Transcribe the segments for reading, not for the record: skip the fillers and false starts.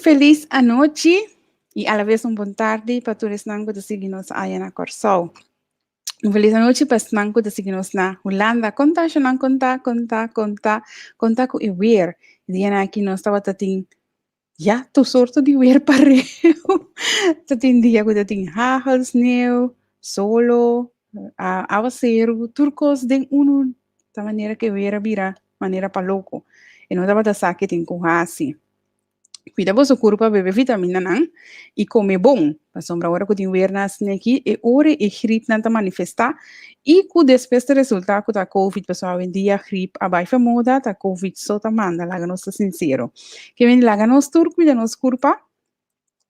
Felis anochi i alabes un bon tardi pa tur esnan ku ta sigui nos aya na Kòrsou. Un felis anochi pa esnan ku ta sigui nos na Hulanda. Konta shonnan konta, konta, konta, konta ku e weer. E dianan aki nos tabata tin ya tur sorto di weer pareu. Ta tin dia ku ta tin hagel, sneeuw, solo, awaseru, tur kos den unu ta manera ku e weer a bira manera pa loko. E no tabata sa ke tin ku hasi. Kuida boso kurpa, bebe vitaminanan i kome bon, pasobra ora ku tin weer asina aki e ora e gripnan ta manifestá i ku despues ta resultá ku ta covid, pasobra awendia grip a bai famoda, ta covid so ta manda, laga nos ta sinsero. Ke bini laga nos tur kuida nos kurpa,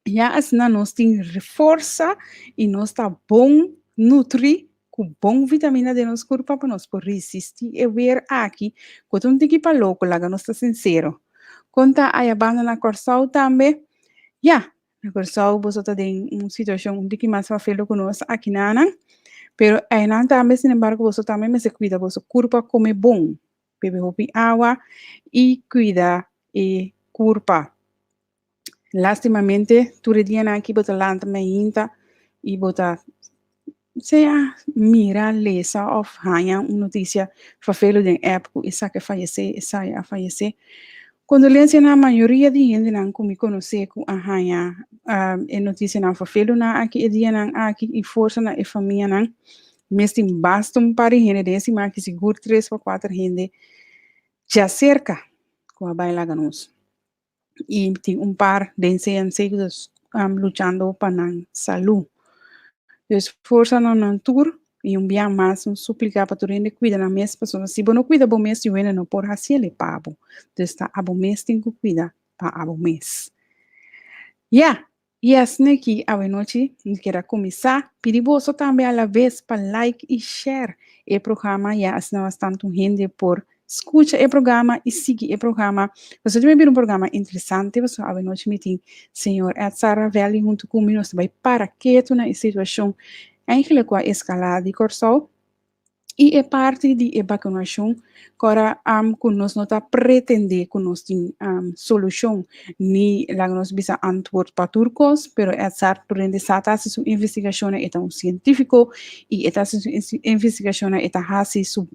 ya asina nos tin forsa i nos ta bon nutrí ku bon vitamina den nos kurpa pa nos por risistí e weer aki ku ta un tiki pa loko, laga nos ta sinsero. Kon ta aya banda na Kòrsou tambe? Ya, na Kòrsou boso ta den un situashon un tiki mas fafelo ku nos akinanan, pero einan tambe sinembargo boso tambe mester kuida boso kurpa, kome bon, bebe hopi awa i kuida e kurpa. Lastimamente tur e dianan aki bo ta lanta mainta i bo ta sea mira, lesa òf haña un notisia fafelo den app ku esaki a fayesé, esaya a fayesé. Kondolensia na mayoria di hendenan ku mi konosé ku a haña e notisianan fafelonan aki e dianan aki i forsa na e famianan. Mes tin basta un par di hende den e siman aki sigur tres pa kuater hende djaserka ku a bai laga nos. I tin un par den CMC ku ta luchando pa nan salú. Dus forsa na nan tur i un bia mas un suplika pa tur hende kuida nan mes pasobra si bo no kuida bo mes yu hende no por hasi el pa bo. Dus ta abo mes tin ku kuida pa abo mes. Ya, I asina ki awenochi mi kier a kuminsá pidi boso tambe alabes pa like i share e programa ya asina bastantu hende por skucha e programa i sigui e programa. Pasobra ta bira un programa interesante pasobra awenochi mi tin señor Edsar Ravelli huntu ku mi nos ta bai para ketu na e situashon eigenlijk ku a eskalá di Kòrsou. I e parti di e bakunashon ku ora ku nos no ta pretendé ku nos tin solushon ni laga nos bisa antwoord pa tur kos, pero Edzard por hende sa ta hasi su investigashonnan, e ta un sientífiko i e ta hasi su investigashonnan, e ta hasi su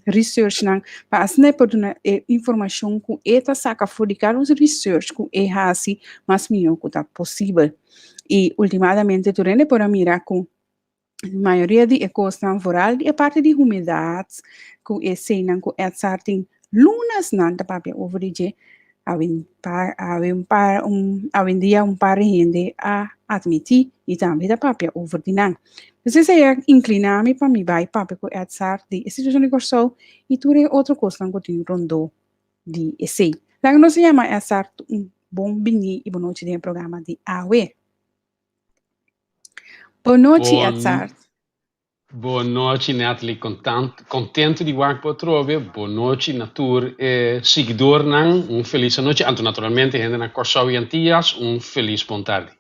researchnan pa asina e por duna e informashon ku e ta saka for di kada un research ku e hasi mas mihó ku ta posibel. I ultimadamente tur hende por a mira ku Mayoria di e kosnan, vooral di e parti di humedat, ku eseinan ku Edzard tin lunasnan ta papia over di dje, awendia un par di hende a atmití i tambe ta papia over di nan. Pues esei a inkliná mi pa mi bai papia ku Edzard di e situashon di Kòrsou i tur e otro kosnan ku tin rondó di esei. Laga nos a yama Edzard un bon bini i bonochi den e programa di awe. Bonochi, Bon, Edzard. bonochi Natalie, contant, contento di wak bo atrobe. Bonochi na tur e seguidornan, un feliz anochi. Anto naturalmente hende na Kòrsou i Antillas, un feliz bon tardi.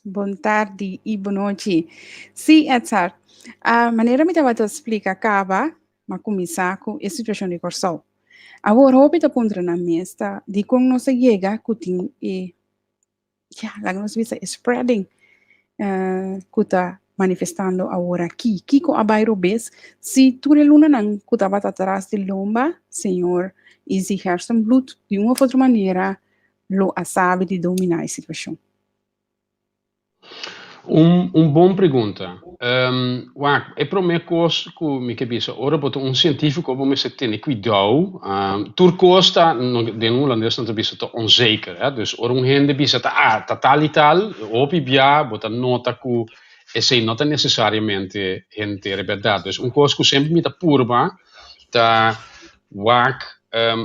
Bon tardi i bonochi. Sí, Edzard, a manera mi tabata splika kaba, m'a kuminsá ku e situashon di Kòrsou. Awor hopi ta puntra nan mes ta dikon nos a yega ku tin e ya, laga nos bisa e spreading ku ta manifestando awor aki. Kiko a bai robes? Si tur e lunanan ku tabata tras di lomba, señor Izzy Gerstenbluth di un of otro manera lo a sabi di dominá e situashon. Un bon pregunta. Wak, e promé kos ku mi ke bisa, ora bo ta un sientífiko bo mester tene kuidou. Tur kos ta, den hulandes nan ta bisa ta onzeker, hè. Dus ora un hende bisa ta ah, ta tal i tal, hopi bia bo ta nota ku esei no ta nesesariamente henter e bèrdat. Dus un kos ku semper mi ta purba ta wak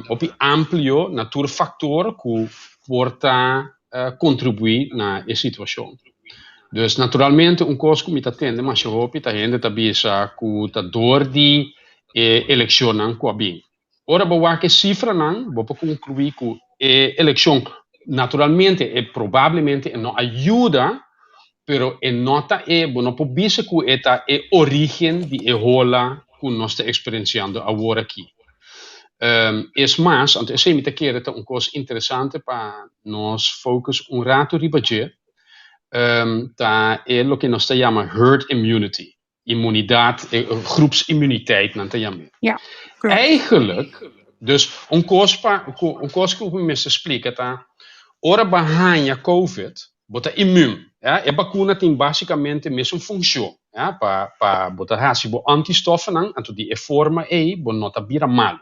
hopi amplio na tur faktor ku por ta kontribuí na e situashon. Dus naturalmente un kos ku mi ta tende masha hopi ta hende ta bisa ku ta dor di e elekshonnan ku a bin. Ora bo wak e sifranan bo por konkluí ku e elekshon naturalmente e probablemente e no a yuda pero e no ta e bo no por bisa ku e ta e orígen di e hola ku nos ta eksperensiando awor aki. Es mas, anto esei mi ta kere ta un kos interesante pa nos focus un ratu riba dje, ta e loke nos ta yama herd immunity, inmunidat, groepsimmuniteit nan ta yam'é. Ja, klopt. Eigenlijk, dus un kos pa un kos ku mi mester splika ta, ora bo a haña covid, bo ta immuun. Ja, e bakuna tin básikamente mesun funshon, ja, pa pa bo ta hasi bo antistoffennan, anto di e forma ei bo no ta bira malu.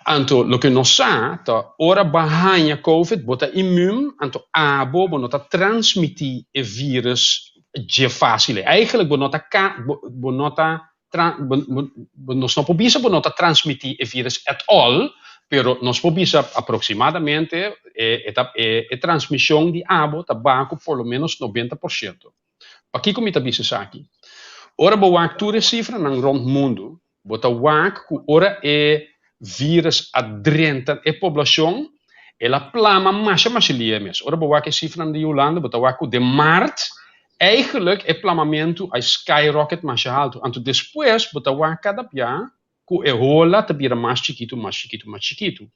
Anto loke nos sa ta ora bo a haña covid bo ta immuun, anto abo bo no ta transmití e vírus dje fásil ei. Eigenlijk bo no ta ka bo bo no ta Nos no por bisa bo no ta transmití e vírus at all, pero nos por bisa aproximadamente e ta e transmishon di abo ta baha ku por lo menos 90%. Pakiko mi ta bisa esaki? Ora bo wak tur e sifranan rònt mundu, bo ta wak ku ora e vírus a drenta e poblashon, el a plama masha masha lia mes. Ora bo wak e sifranan di Hulanda, bo ta wak ku den mart Eigenlijk e plamamentu a skyrocket masha haltu. Anto despues bo ta wak kada bia ku e hola ta bira mas chikitu, mas chikitu, mas chikitu.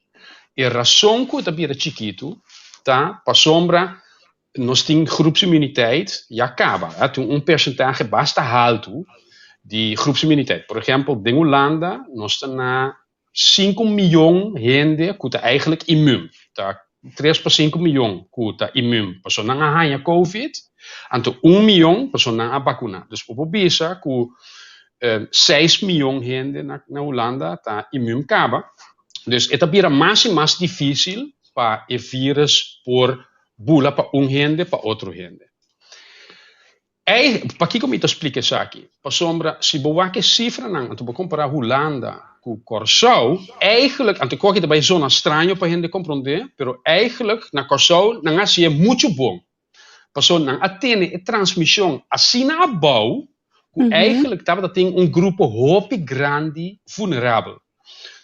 E rason ku e ta bira chikitu ta pasobra nos tin groepsimmuniteit ya kaba. Tin un persentahe basta haltu di groepsimmuniteit. Por ehèmpel den Hulanda nos ta na 5 mion hende ku ta eigenlijk immuun. Ta 3 pa 5 mion ku ta immuun pasobra nan a haña COVID, anto 1 mion pasobra nan a bakuná. Dus bo por bisa ku 6 mion hende na Hulanda ta immuun kaba. Dus e ta bira mas i mas difísil pa e vírus por bula pa un hende pa otro hende. Ei, pakiko mi ta splika esaki? Pasobra si bo wak e sifranan, anto bo kompará Hulanda ku Kòrsou, eigenlijk, anto ku aki ta bai zona straño pa hende komprondé, pero eigenlijk na Kòrsou nan a hasié muchu bon. Pasobra nan a tene e transmishon asina abou ku eigenlijk tabata tin un grupo hopi grandi vulnerabel.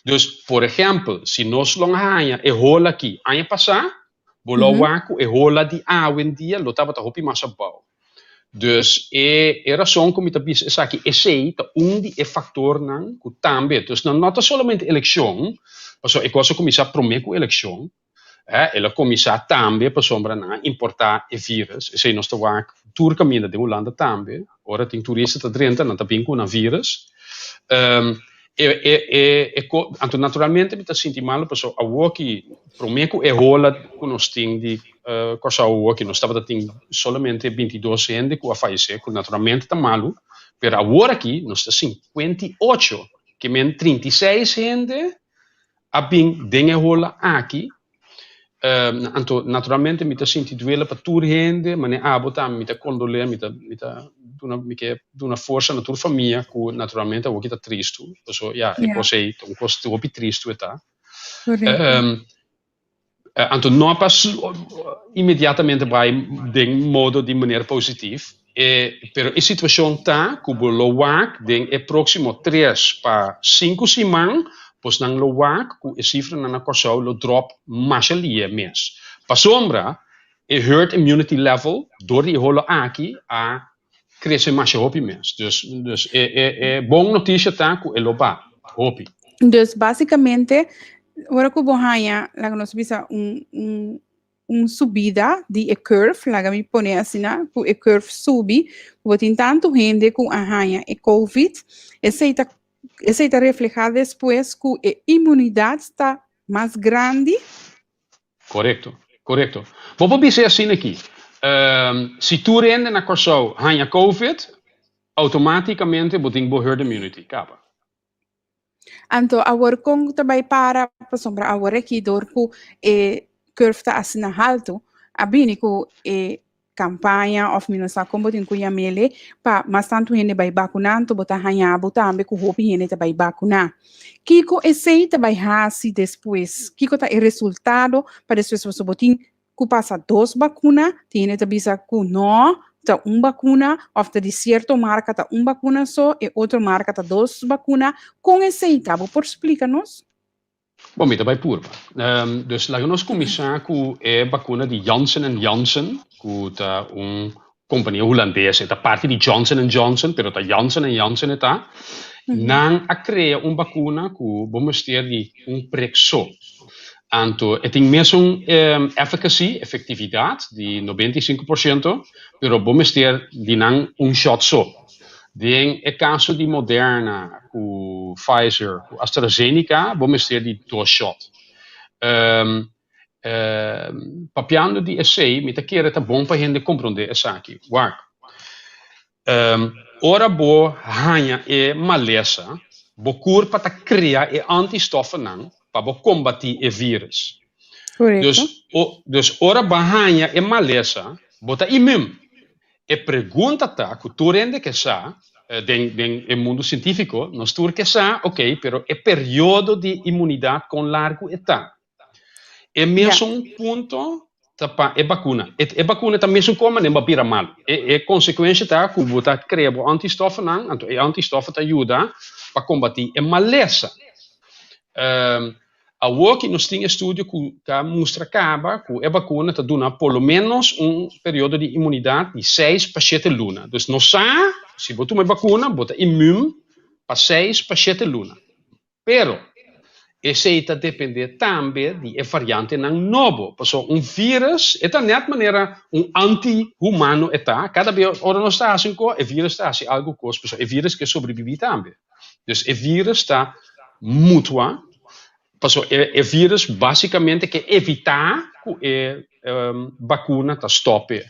Dus, por ehèmpel, si nos lo haña e hola aki aña pasá, bo lo wak ku e hola di awendia lo tabata hopi mas abou. Dus e rason ku mi ta bisa esaki, esei ta un di e faktornan ku tambe, dus nan no ta solamente elekshon, pasobra e kos a kuminsá promé ku elekshon, el a kuminsá tambe pasobra nan a importá e vírus, esei nos ta wak tur kaminda den Hulanda tambe, ora tin turista ta drenta nan ta bin ku nan vírus. E e e e ko anto naturalmente mi ta sinti malu pasobra awoki promé ku e hola ku nos tin di Kòrsou awoki nos tabata tin solamente 22 hende ku a fayesé ku naturalmente ta malu, pero awor aki nos ta 58, ke men 36 hende a bin den e hola aki. Anto naturalmente mi ta sinti duele pa tur hende, manera abo tambe mi ta kondoleer, mi ta duna mi ke duna forsa na tur famia ku naturalmente awoki ta tristu, pasobra ya e kos ei ta un kos hopi tristu e ta. Anto no a pas inmediatamente bai den modo di manera positivo, pero e situashon ta ku bo lo wak den e próksimo 3 pa 5 siman, pues nan lo wak ku e sifranan na Kòrsou lo drop masha lie mes. Pasobra e herd immunity level dor di e hola aki a krese masha hopi mes. Dus e bon notisia ta ku e lo baha hopi. Dus básikamente, ora ku bo haña, laga nos bisa un subida di e curve, laga mi pone asina, ku e curve subi, ku bo tin tantu hende ku a haña e COVID, esei ta reflehá despues ku e inmunidat ta mas grandi. Korekto. Bo por bisa asina aki. Si tur hende na Kòrsou haña COVID, outomátikamente bo tin bo herd immunity, kaba. Anto awor kon ta bai para, pasobra awor aki dor ku e curve ta asina haltu, a bini ku e kampaña òf mi no sa kon bo tin ku yam'é pa mas tantu hende bai bakuná, anto bo ta haña bo tambe ku hopi hende ta bai bakuná. Kiko esei ta bai hasi despues? Kiko ta e resultado pa despues pasobra bo tin ku pasa dos bakuna, tin hende ta bisa ku no, ta un bakuna òf ta di sierto marka ta un bakuna so, e otro marka ta dos bakuna. Kon esei ta? Bo por splika nos? Bon, mi ta bai purba. Dus laga nos kuminsá ku e bakuna di Janssen Janssen, ku ta un kompania hulandes, e ta parti di Johnson Johnson, pero ta Janssen Janssen e ta. Nan a krea un bakuna ku bo mester di un prek so. Anto e tin mesun efficacy, efektividat, di 95%, pero bo mester di nan un shot so. Den e kaso di Moderna ku Pfizer ku AstraZeneca bo mester di dos shot. Papiando di esei mi ta kere ta bon pa hende komprondé esaki. Wak, ora bo haña e malesa, bo kurpa ta krea e antistoffennan pa bo kombatí e vírus. Korekto. Dus, dus ora bo haña e malesa, bo ta immuun. E pregunta ta ku tur hende ke sa, den e mundu sientífiko, nos tur ke sa, ok, pero e periodo di inmunidat kon largu e ta? E mesun punto ta pa e bakuna. E bakuna ta mesun kon manera bo a bira malu. E konsekuensha ta ku bo ta krea bo antistoffennan, anto e antistoffen ta yuda pa kombatí e malesa. Awor ki nos tin estudio ku ta mustra kaba ku e bakuna ta duna por lo ménos un periodo di inmunidat di seis pa shete luna. Dus nos sa si bo tuma e bakuna bo ta immuun pa 6 pa 7 luna. Pero esei ta dependé tambe di e variantenan nobo. Pasobra un vírus e ta nèt manera un anti-humano e ta. Kada bes ora nos ta hasi un kos, e vírus ta hasi algu kos, pasobra e vírus ke sobrebibí tambe. Dus e vírus ta mutua, pasobra e vírus básikamente ke evitá ku e bakuna ta stòp e.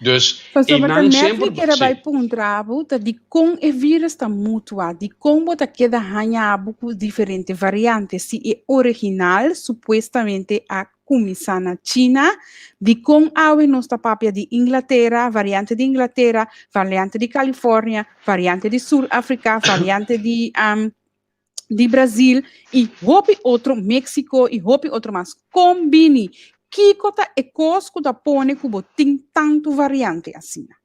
Dus Pasobra ta einan net mi semper ker a sí. bai puntra bo ta dikon e vírus ta mutua, dikon bo ta keda haña bo ku diferente variante si e original supuestamente a kuminsá na China, dikon awe nos ta papia di Inglatera, variante di Inglatera, variante di California, variante di Sur Afrika, variante di Brasil i hopi otro, Mexico i hopi otro mas. Kon bini? Kiko ta e kos ku ta pone ku bo tin tantu variante asina?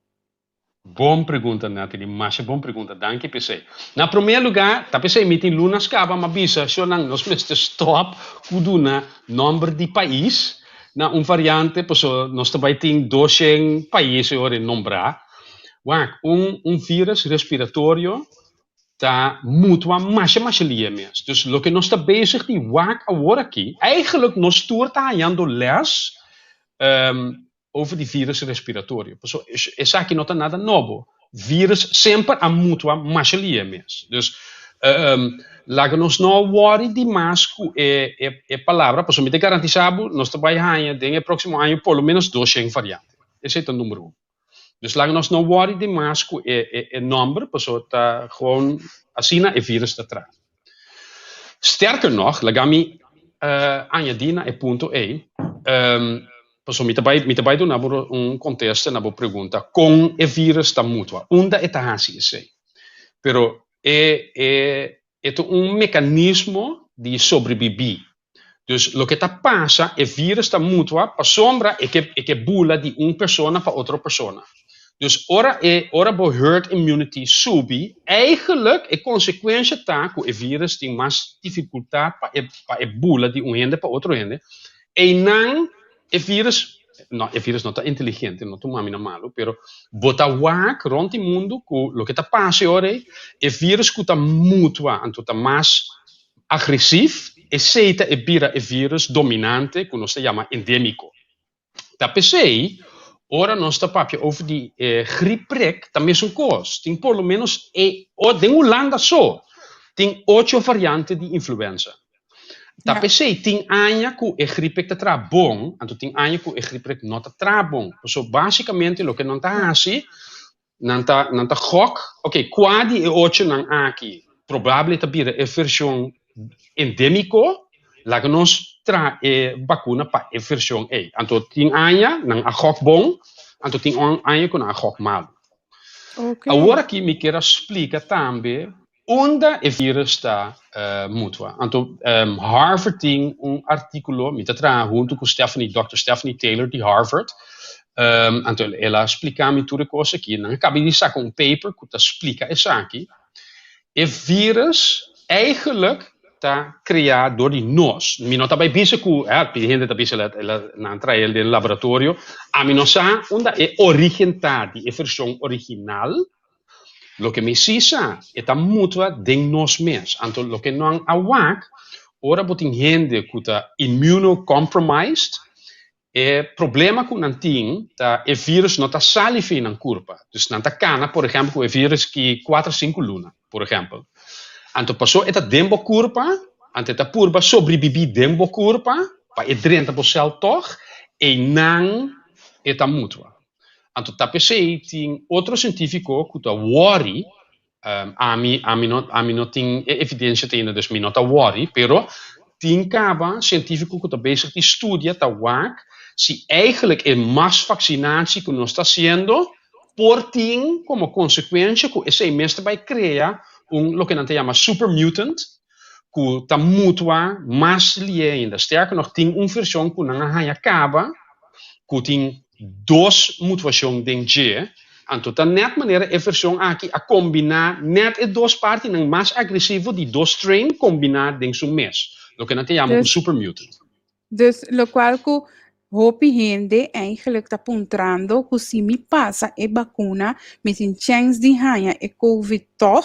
Bon pregunta, Natalie. Masha bon pregunta. Danki p'esei. Na promé lugá, ta p'esei mi tin lunas kaba m'a bisa, shownan, nos mester stòp ku duna nòmber di pais na un variante, pasobra nos ta bai tin 200 pais e ora e nombrá. Wak, un vírus respiratorio ta mutua masha masha lihe mes. Dus loke nos ta bezig di wak awor aki, eigenlijk nos tur ta hañando lès over di vírus respiratorio. Pasobra esaki no ta nada nobo. Vírus semper a mutua masha lihe mes. Dus laga nos no worry dimas ku e palabra, pasobra mi ta garantisá bo, nos ta bai haña den e próksimo aña por lo ménos 200 variante. Esei ta número un. Dus laga nos no worry dimas ku e nòmber, pasobra ta gewoon asina e vírus ta traha. Sterker nog, laga mi añadí na e punto ei, pasobra mi ta bai duna bo un kontesta na bo pregunta kon e vírus ta mutua, unda e ta hasi esei. Pero e ta un mekanismo di sobrebibí. Dus loke ta pasa, e vírus ta mutua pasobra e ke bula di un persona pa otro persona. Dus ora bo herd immunity subi, eigenlijk e konsekuensia ta ku e vírus tin mas difikultat pa e bula di un hende pa otro hende. Einan e vírus, no, e vírus no ta inteligente, no tuma mi na malu, pero bo ta wak rònt mundu ku loke ta pasa ora e vírus ku ta mutua, anto ta mas agresivo, esei ta e bira e vírus dominante ku nos ta yama endémiko. Ta p'esei, ora nos ta papia over di griepprik, ta mesun kos. Tin por lo ménos, den Hulanda so, tin ocho variante di influenza. Ta p'esei, tin aña ku e griepprik ta traha bon, anto tin aña ku e griepprik no ta traha bon. So, básikamente, loke nan ta hasi, nan ta gok, ok, kua di e ocho nan aki, probabel ta bira e vershon endémiko, laga nos traha e bakuna pa e vershon ei. Anto tin aña nan a gok bon, anto tin un aña ku nan a gok malu. Awor aki mi ke splika tambe unda e vírus ta mutua. Anto Harvard tin un artíkulo, mi ta traha huntu ku Stephanie, Dr. Stephanie Taylor di Harvard. Anto el a splika mi tur kos aki. Nan a kaba di saka un paper ku ta splika esaki. E vírus eigenlijk ta kreá dor di nos. Mi no ta bai bisa ku, hende ta bisa nan traha den laboratorio. Ami no sa unda e orígen ta di e vershon original. Loke mi sí sa, e ta mutua den nos mes. Anto loke nan a wak, ora bo tin hende ku ta immunocompromised, e problema ku nan tin ta e virus no ta sali fi nan kurpa. Dus nan ta kana, por ehèmpel, ku e virus ki kuater sinku luna, por ehèmpel. Anto paso e ta den bo kurpa, anto e ta purba sobribibí den bo kurpa pa e drenta bo sèl tòg, einan e ta mutua. Anto ta p'esei tin otro sientífiko ku ta wòri, ami ami no ami no tin e evidensia te ainda dus mi no ta wòri, pero tin kaba sientífiko ku ta bezig di studia ta wak si eigenlijk e masvaksinatie ku nos ta hasiendo por tin komo konsekuensha ku esei mes ta bai krea un loke nan ta yama supermutant ku ta mutua mas lié ainda. Sterker nog, tin un vershon ku nan a haña kaba ku tin dos mutuashon den dje, anto ta nèt manera e vershon aki a kombiná nèt e dos partinan mas agresivo di dos strain kombiná den su mes, loke nan ta yama un supermutant. Dus lokual ku hopi hende eigenlijk ta puntrando ku si mi pasa e bakuna mi tin chèns di haña e covid tòg?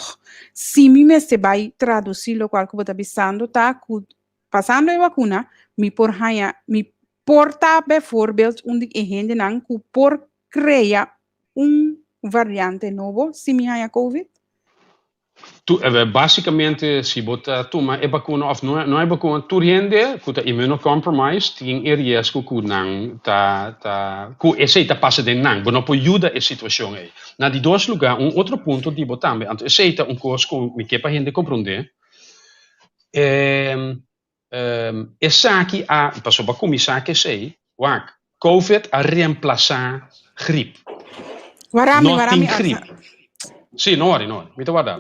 Si mi mester bai tradusí lokual ku bo ta bisando ta ku pasando e bakuna mi por haña mi por ta bijvoorbeeld un di e hendenan ku por krea un variante nobo si mi haña covid? Tu, básicamente, si bo ta tuma e bakuna of no, no e bakuna, tur hende ku ta immunocompromised tin e riesgo ku nan ta, ta, ku esei ta pasa den nan. Bo no por yuda e situashon ei. Na di dos lugá, un otro punto di bo tambe, anto esei ta un kos ku mi ke pa hende komprondé, e Esaki a, pasobra pa kuminsá ku esei, wak, Covid a reemplasá grip. Warami, No warami, tin grip. Sí, no wòri, no wòri. Mi ta warda.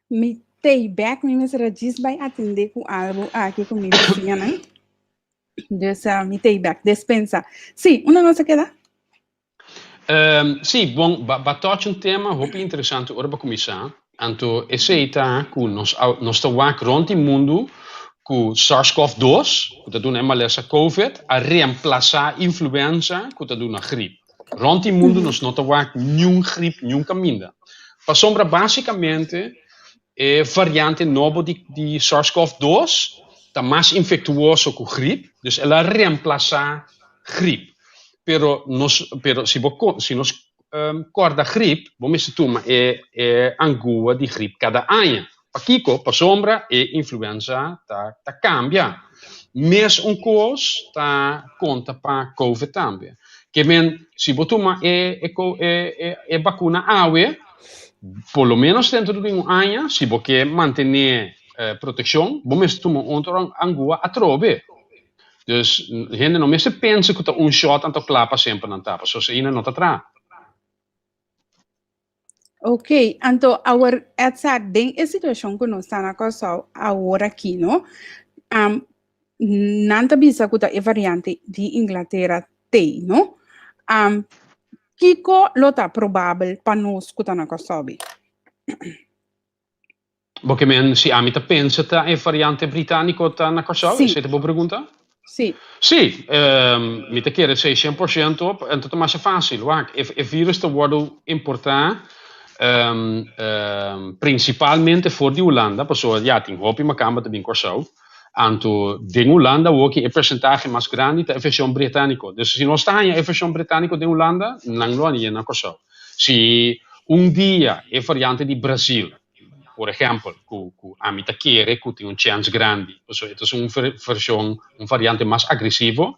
Mi tei bek, mi mester a djis bai atendé ku algu aki ku mi bisiñanan. Dus uh, mi tei bek, despensa. Sí, unda nos a keda? Um, sí, bon, ba, ba touch un tema hopi interesante ora ba kuminsá. Anto esei ta ku nos, nos ta wak rond di mundu ku SARS-CoV-2, ku ta duna e malesa COVID, a reemplasá influenza ku ta duna grip. Rond di mundu nos no ta wak niun grip, niun kaminda. Pasobra básikamente e variante nobo di, di SARS-CoV-2 ta mas infektuoso ku grip, dus el a reemplasá grip. Pero nos, pero si bo si nos um, kòrda grip, bo mester tuma e, e angua di grip kada aña. Pakiko? Pasobra e influenza ta, ta kambia. Mes un kos ta konta pa COVID tambe. Ke men, si bo tuma e, e, e, e, e bakuna awe, por lo menos dentro di un aña, si bo ke mantené eh, protekshon, bo mester tuma otro angua atrobe. Dus hende no mester pensa ku ta un shot anto kla pa semper nan ta, pasobra asina no ta traha. Ok, anto awor Edsar, den e situashon ku nos ta na Kòrsou awor aki, no? Um, nan ta bisa ku ta e variante di Inglatera tei, no? Um, kiko lo ta probabel pa nos ku ta na Kòrsou bi? Bo ke men si ami ta pensa ta e variante britániko ta na Kòrsou? Sí. Esei ta bo pregunta? Sí. Sí, mi ta kere esei shen por shento, anto ta masha fásil. Wak, e e virus ta wòrdu importá. Prinsipalmente for di Hulanda, pasobra ya tin hopi makamba ta bin Kòrsou. Anto den Hulanda awoki e persentahe mas grandi ta e vershon britániko. Dus si nos ta haña e vershon britániko den Hulanda, nan lo hañ'é na Kòrsou. Si un dia e variante di Brazil, por ehèmpel, ku ku ami ta kere ku tin un chèns grandi, pasobra e ta un vershon, un variante mas agresivo,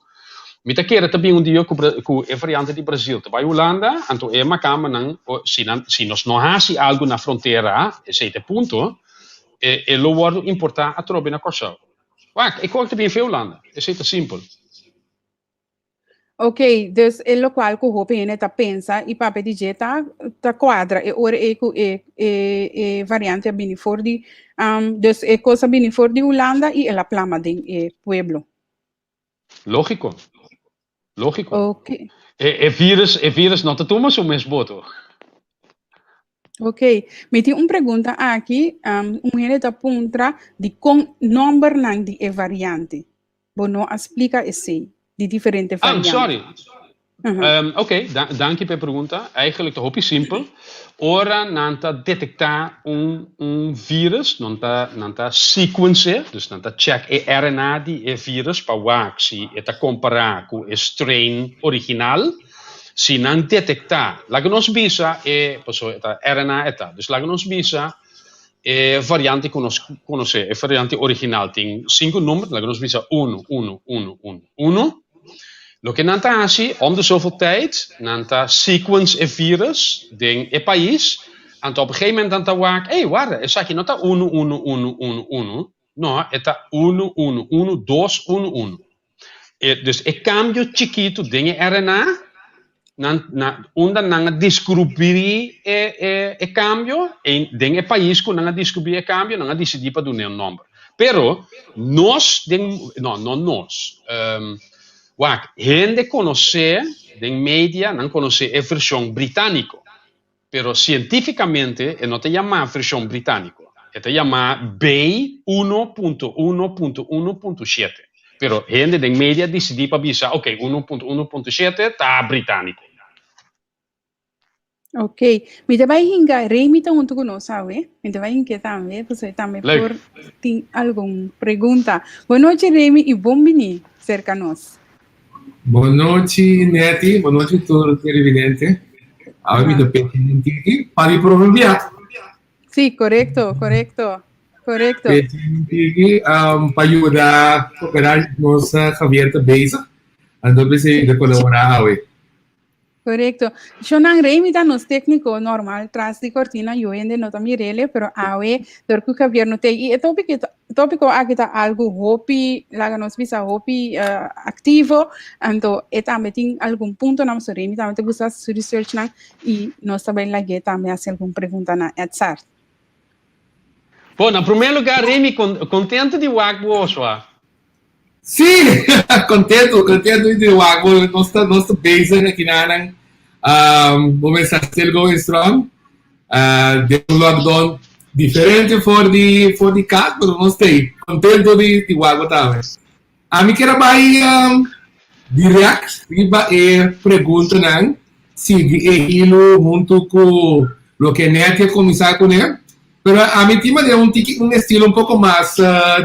Mi ta kere ta bin un dia ku e variante di Brazil ta bai Hulanda, anto e makambanan, si nan, si nos no hasi algu na frontera, esei ta e punto, e e lo wòrdu importá atrobe na Kòrsou. Wak, e kos ta bin fe Hulanda, esei ta simpel. Ok, dus e lokual ku hopi hende ta pensa i papia di dje ta ta kuadra e ora ei ku e e e variante a bini for di, dus e kos a bini for di Hulanda i el a plama den e pueblo. Lógiko. Lógiko. Ok. E, e virus, e virus no ta tuma su mes boto. Ok. Mi tin un pregunta aki. Um, un hende ta puntra di kon nombernan di e variante. Bo no a splika esei, di diferente Ah, variante. sorry. Oké, danki pa e pregunta. Eigenlijk ta hopi simpel. Ora nan ta detektá un un virus, nan ta nan ta sequence, dus nan ta check e RNA di e virus pa wak si e ta kompará ku e strain original. Si nan detektá, laga nos bisa e, pasobra e ta RNA e ta, dus laga nos bisa e variante ku nos konosé, e variante original tin sinku number, laga nos bisa unu, unu, unu, unu, unu. Loke nan ta hasi, om de zoveel tijd, nan ta sequence e virus den e pais, anto op een gegeven moment nan ta wak, ey, warda, esaki no ta unu, unu, unu, unu, unu, no, e ta unu, unu, unu, dos, unu, unu. E, dus e kambio chikitu den e RNA, nan, na, unda nan a descubrí e, e, e kambio, en, den e pais ku nan a descubrí e kambio, nan a disidí pa dun'é un nòmber. Pero, nos den, no, no nos, um, wak, hende konosé den media, nan konosé e vershon britániko, pero sientífikamente e no ta yamá vershon britániko, e ta yamá B uno punto uno punto uno punto shete. Pero hende den media disidí pa bisa, ok, uno punto uno punto shete ta britániko. Ok, mi ta bai hinga, Remy ta huntu ku nos awe, mi ta bai hink'é tambe, pasobra e tambe Leuk. por tin algun pregunta. Bon nochi Remy i bon bini serka nos. Bon nochi Netty, bon nochi tur televidente. Awe mi ta pechi un tiki pa mi prome bia. Sí, korekto, korekto, korekto. Pechi un tiki um, pa yuda kooperar nos Javier ta bezig. Anto p'esei mi ta kolaborá awe. Korekto. Shonan Remy ta nos tékniko normal tras di kortina, yu hende no ta mir'ele, pero awe dor ku Javier no t'ei. I e topiko topiko aki ta algu hopi, laga nos bisa hopi aktivo, anto e tambe tin algun puntonan, pasobra Remy tambe ta gusta hasi su researchnan i nos ta bai lag'é tambe hasi algun pregunta na Edzard. Bon, na promé lugá Remy, kontento di wak bo oswa. Sí, contento, contento di wak bo. Nos ta, nos ta bezig aki nanan. Um, bo mester still going strong. Uh, den un lockdown diferente for di, for di kas, pero nos ta ahí. Contento di, di wak bo tambe. Ami kier a bai um, direct riba e preguntanan, sigui e hilo hunto ku loke Nettie a kuminsá kuné. Pero ami tin manera un tiki un estilo un poko mas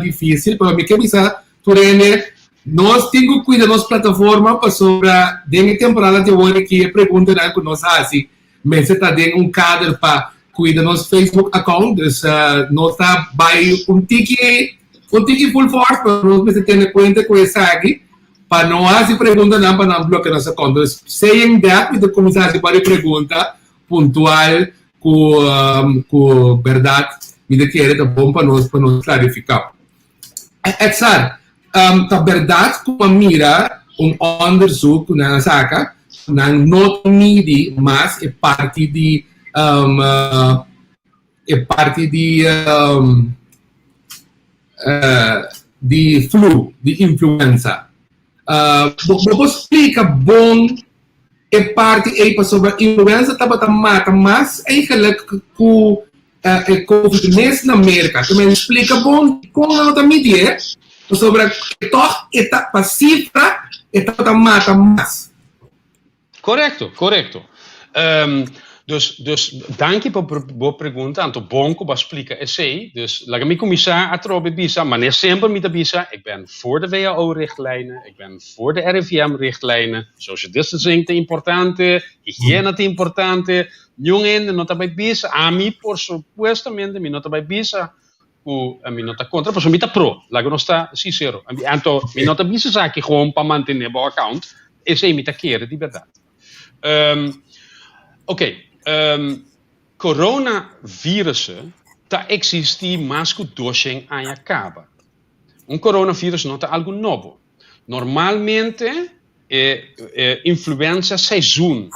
dificil, pero mi ke bisa tur hende, nos tin ku kuida nos plataforma pasobra den e temporada di awor aki e preguntanan ku nos hasi mester ta den un kader pa kuida nos Facebook account, dus nos ta bai un tiki un tiki full force pero nos mester tene kuenta ku esaki pa no hasi preguntanan pa nan blokia nos account. Dus saying that mi ta kuminsá hasi varios pregunta puntual ku ku bèrdat mi ta kere ta bon pa nos pa nos klarifiká. Edsar, ta bèrdat ku a mira un òndersuk ku nan a saka ku nan no ta midi mas e parti di e parti di di flu, di influenza. Bo por splika bon e parti ei pasobra influenza tabata mata mas eigenlijk ku e covid mes na Merka. Te men splika bon dikon nan no ta midi e, pasobra e tòg e ta pa sifra e tabata mata mas. Korekto, korekto. Dus danki pa bo pregunta, anto bon ku bo a splika esei. Dus laga mi kuminsá atrobe bisa, manera semper mi ta bisa, ik ben voor de WHO-richtlijnen, ik ben voor de RIVM-richtlijnen, social distancing ta importante, higiena ta importante, niun hende no ta bai bisa, ami por supuestamente mi no ta bai bisa ku mi no ta kontra, pasobra mi ta pro, laga nos ta sinsero. Anto mi no ta bisa esaki gewoon pa mantené bo account, esei mi ta kere di bèrdat. Ok, coronavirussen ta existi mas ku 200 aña kaba. Un coronavirus no ta algu nobo. Normalmente e influenza seizoen.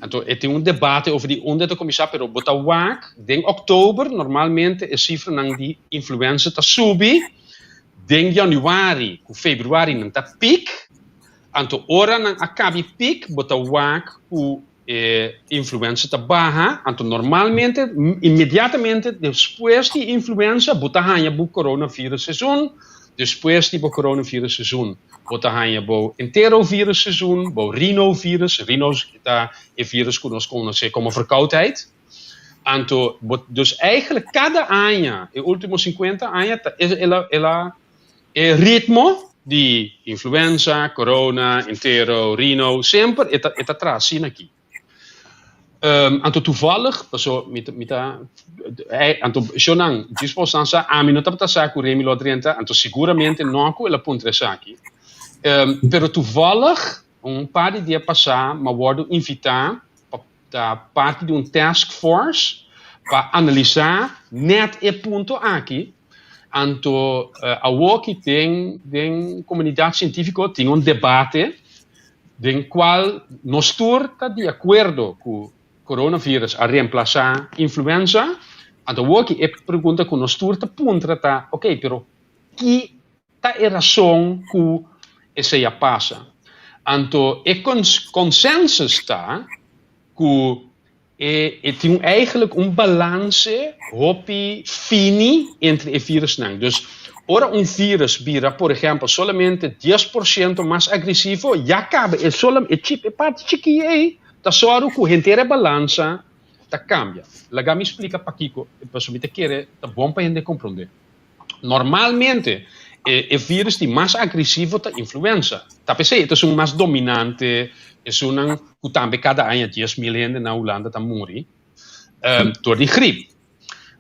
Anto e tin un debate over di unda e ta kuminsá, pero bo ta wak den òktober normalmente e sifranan di influenza ta subi, den yanüari ku febrüari nan ta pik, anto ora nan a kabi pik bo ta wak ku e influenza ta baha, anto normalmente inmediatamente despues di influenza bo ta haña bo coronavirus seizoen, despues di bo coronavirus seizoen bo ta haña bo enterovirus seizoen, bo rhinovirus, rhino ta e virus ku nos konosé komo verkoudheid, anto bo dus eigenlijk kada aña e ultimo 50 aña ta el a E ritmo di influenza, corona, entero, rino, semper e ta e ta traha asina aki. Anto toevallig, paso mi ta mi ta anto shownan djis pa bosan sa, ami no tabata sa ku Remy lo a drenta, anto seguramente no ku el a puntra esaki. Pero toevallig un par di dia pasá mi a wòrdu invitá pa ta parti di un task force pa analisá nèt e punto aki. Anto awoki den den komunidat sientífiko tin un debate den kual nos tur ta di akuerdo ku coronavirus a reemplasá influenza. Anto awoki e pregunta ku nos tur ta puntra ta, oke, pero ki ta e rason ku esei a pasa? Anto e consensus ta ku e e tin eigenlijk un balanse hopi fini entre e virusnan. Dus ora un virus bira por ehempel solamente 10% mas agresivo, ya kaba e solam e chip e parti chikí ei ta sòru ku henter e balansa ta kambia. Laga mi splika pakiko, pasobra mi ta kere ta bon pa hende komprondé. Normalmente e e virus di mas agresivo ta influenza. Ta p'esei e ta esun mas dominante, esunnan ku tambe kada aña 10.000 hende na Hulanda ta muri dor di grip.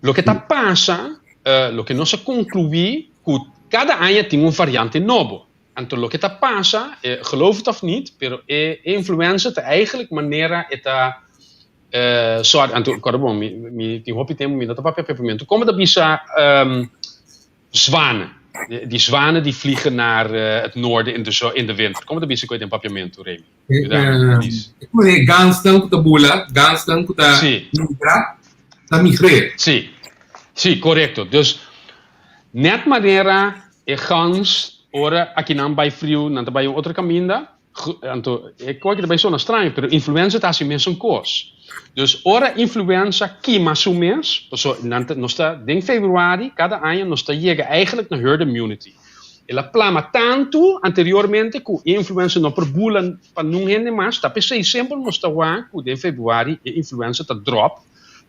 Loke ta pasa, loke nos a konkluí ku kada aña tin un variante nobo. Anto loke ta pasa, geloof het of niet, pero e influenza ta eigenlijk manera e ta Sorry, anto kòrda bon, mi mi tin hopi tempu mi no ta papia papiamentu. Komo ta bisa zwanen? Die zwanen die vliegen naar het noorden in de in de winter. Komo ta bisa koe den papiamentu, Remy? Please. E gansnan ku ta bula, gansnan ku ta migra, ta migreer. Sí, sí, korekto. Dus nèt manera e gans ora akinan bai friu, nan ta bai un otro kaminda. Anto, e kos aki ta bai sona straño, pero influenza ta hasi mesun kos. Dus ora influenza kima su mes, paso nan ta, nos ta den februari kada aña nos ta yega eigenlijk na herd immunity. El a plama tantu anteriormente ku e influenza no por bula pa nun hende mas, ta p'esei semper nos ta wak ku den februari e influenza ta drop,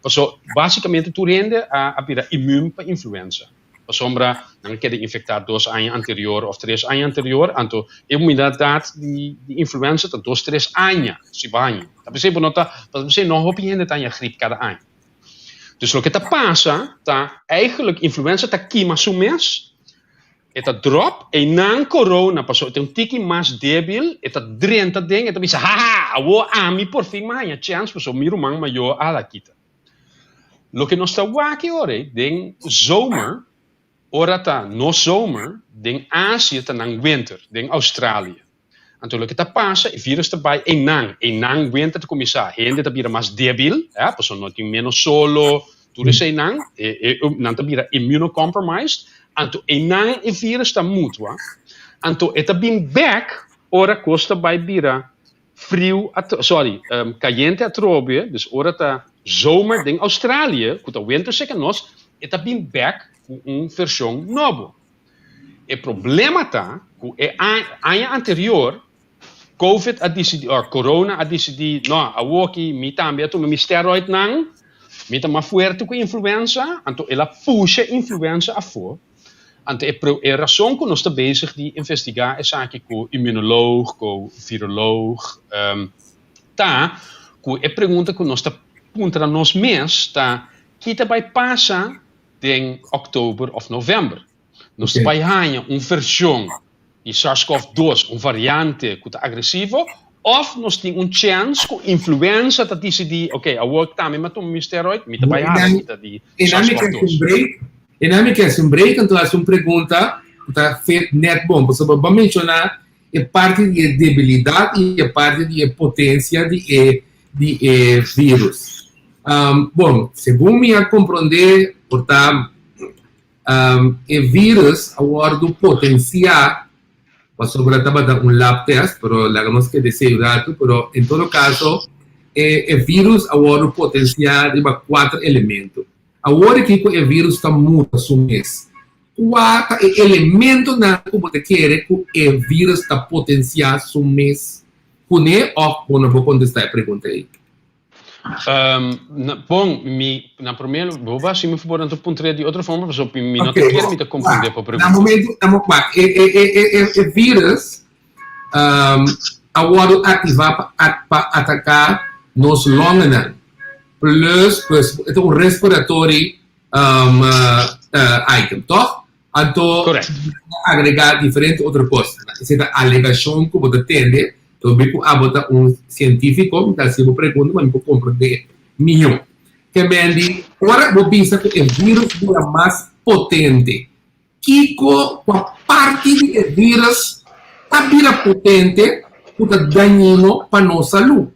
paso basikamente tur hende a a bira immuun pa influenza. Pasobra nan a keda infektá 2 aña anterior òf 3 aña anterior, anto e inmunidat di influenza ta 2, 3 aña si bo haña. Ta p'esei bo no ta, ta p'esei no hopi hende ta haña grip kada aña. Dus loke ta pasa ta eigenlijk influenza ta kima su mes, e ta drop, einan corona pasobra e ta un tiki mas debil, e ta drenta den, e ta bisa haha, awor ami porfin mi a haña chèns pasobra mi ruman mayor a hala kita. Loke nos ta wak e ora ei den zomer, ora ta nos zomer, den Asia ta nan winter, den Australia. Anto loke ta pasa, e virus ta bai einan, einan winter ta kuminsá, hende ta bira mas debil, eh, pasobra no tin menos solo, tur eseinan, e, e, nan ta bira immunocompromised, anto einan e virus ta mutua, anto e ta bin bek ora kos ta bai bira Friu atro, sorry, kayente atrobe, dus ora ta zomer den Australië, ku ta winter serka nos, e ta bin bek ku un vershon nobo. E problema ta ku e aña anterior Covid a disidí, òf corona a disidí, no, awoki mi tambe a tuma mi steroidnan, mi ta mas fuerte ku influenza, anto el a pusha influenza afó. Anto e e rason ku nos ta bezig di investigá esaki ku immunoloog, ku viroloog, ta ku e pregunta ku nos ta puntra nos mes ta, ki ta bai pasa den òktober òf novèmber? Nos ta bai haña un vershon di SARS-CoV-2, un variante ku ta agresivo, òf nos tin un chèns ku influenza ta disidí, ok, awor tambe mi a tuma mi steroid, mi ta bai hala kita di SARS-CoV-2. E nan mi ke hasi un break, anto hasi un pregunta ku ta fit nèt bon, pasobra bo a menshoná e parti di e debilidat i e parti di e potensia di e di e virus. Bon, segun mi a komprondé por ta E virus a wòrdu potensiá pasobra tabata un lab test, pero laga nos keda esei un ratu, pero en todo kaso e e virus a wòrdu potensiá riba kuater elemento. Awor aki ku e virus ta muta su mes, kua ta e elementonan ku bo ta kere ku e virus ta potensiá su mes kuné òf bo no por kontestá e pregunta ei? Um, bon, mi, na promé, bo ba si mi favor anto puntré di otro forma, paso mi no te quiere mi te comprende pa pregunta. Na momento, na mo, e, e, e, e, e virus um, a wordo activa pa, pa ataca nos longennan. Plus, pues, het un respiratory um, uh, uh, item, toch? Anto Correct. agregá diferente otro kos. Esei ta alegashon ku bo ta tende, tobi ku abo ta un sientífiko, mi ta hasi bo pregunta pa mi por komprendé mihó. Ke men di, ora bo bisa ku e vírus bira mas potente, kiko, kua parti di e vírus ta bira potente ku ta dañino pa nos salú?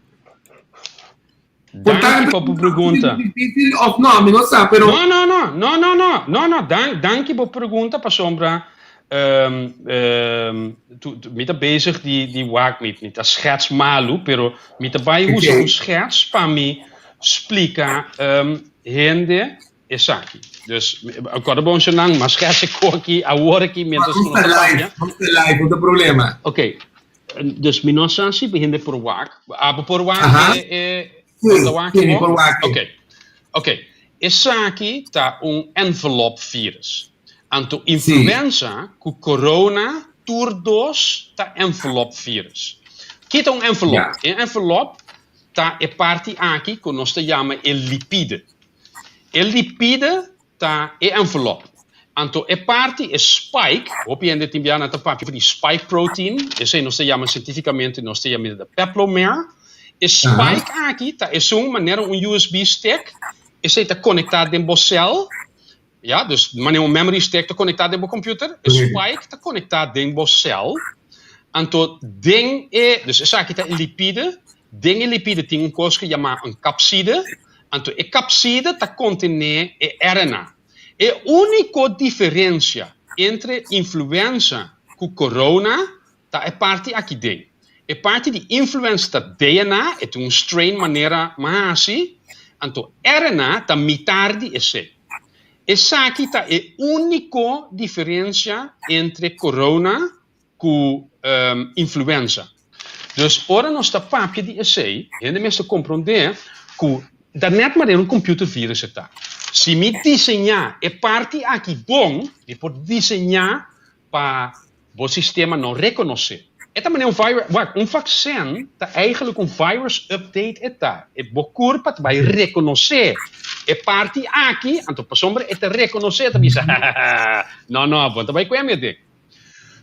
Danki pa bo pregunta. Difícil of no, mi no sa, pero. No, no, no, no, no, no, no, no, dan, danki bo pregunta pasobra um, um, tu, tu, mi ta bezig di, di wak, mi, mi ta schets malu, pero mi ta bai usa un schets pa mi splika um, hende esaki. Dus, acorda bon nan, ma schets e koki awor aki mientras ku nos ta papia. Nos ta live, no ta problema. Ok, Dus mi no sa si hende por wak. Abo por wak e, e Sí, wak sí, mi por wak. Oké. Oké. Esaki ta un envelop virus. Anto influenza ku corona tur dos ta envelop virus. Kita un envelop? E envelop ta e parti aki ku nos ta yama e lipide. E lipide ta e envelop. Anto e parti, e spike, hopi hende tin bia nan ta papia di spike protein, esei nos ta yama sientificamente, nos ta yama de peplomer. E spike aki ta esun manera un USB stick, esei ta conecta den bo cel, ya, dus manera un memory stick ta conecta den bo computer, e spike ta conecta den bo cel. Anto den e, dus esaki ta e lipide, den e lipide tin un cos cu yama un capside, Anto e kapside ta kontené e RNA. E úniko diferensia entre influenza ku corona ta e parti aki den. E parti di influenza ta DNA, e tin un strain manera m'a hasi, anto RNA ta mitar di esei. Esaki ta e úniko diferensia entre corona ku influenza. Dus ora nos ta papia di esei, hende mester komprondé ku ta nèt manera un computer virus e ta. Si mi diseñá e parti aki bon, mi por diseñá pa bo sistema no rekonosé. E ta manera un virus, wak, un vaksin ta eigenlijk un virus update e ta. E bo kurpa ta bai rekonosé e parti aki, anto pasobra e ta rekonosé e ta bisa, no, no, bo no ta bai kue mi aden.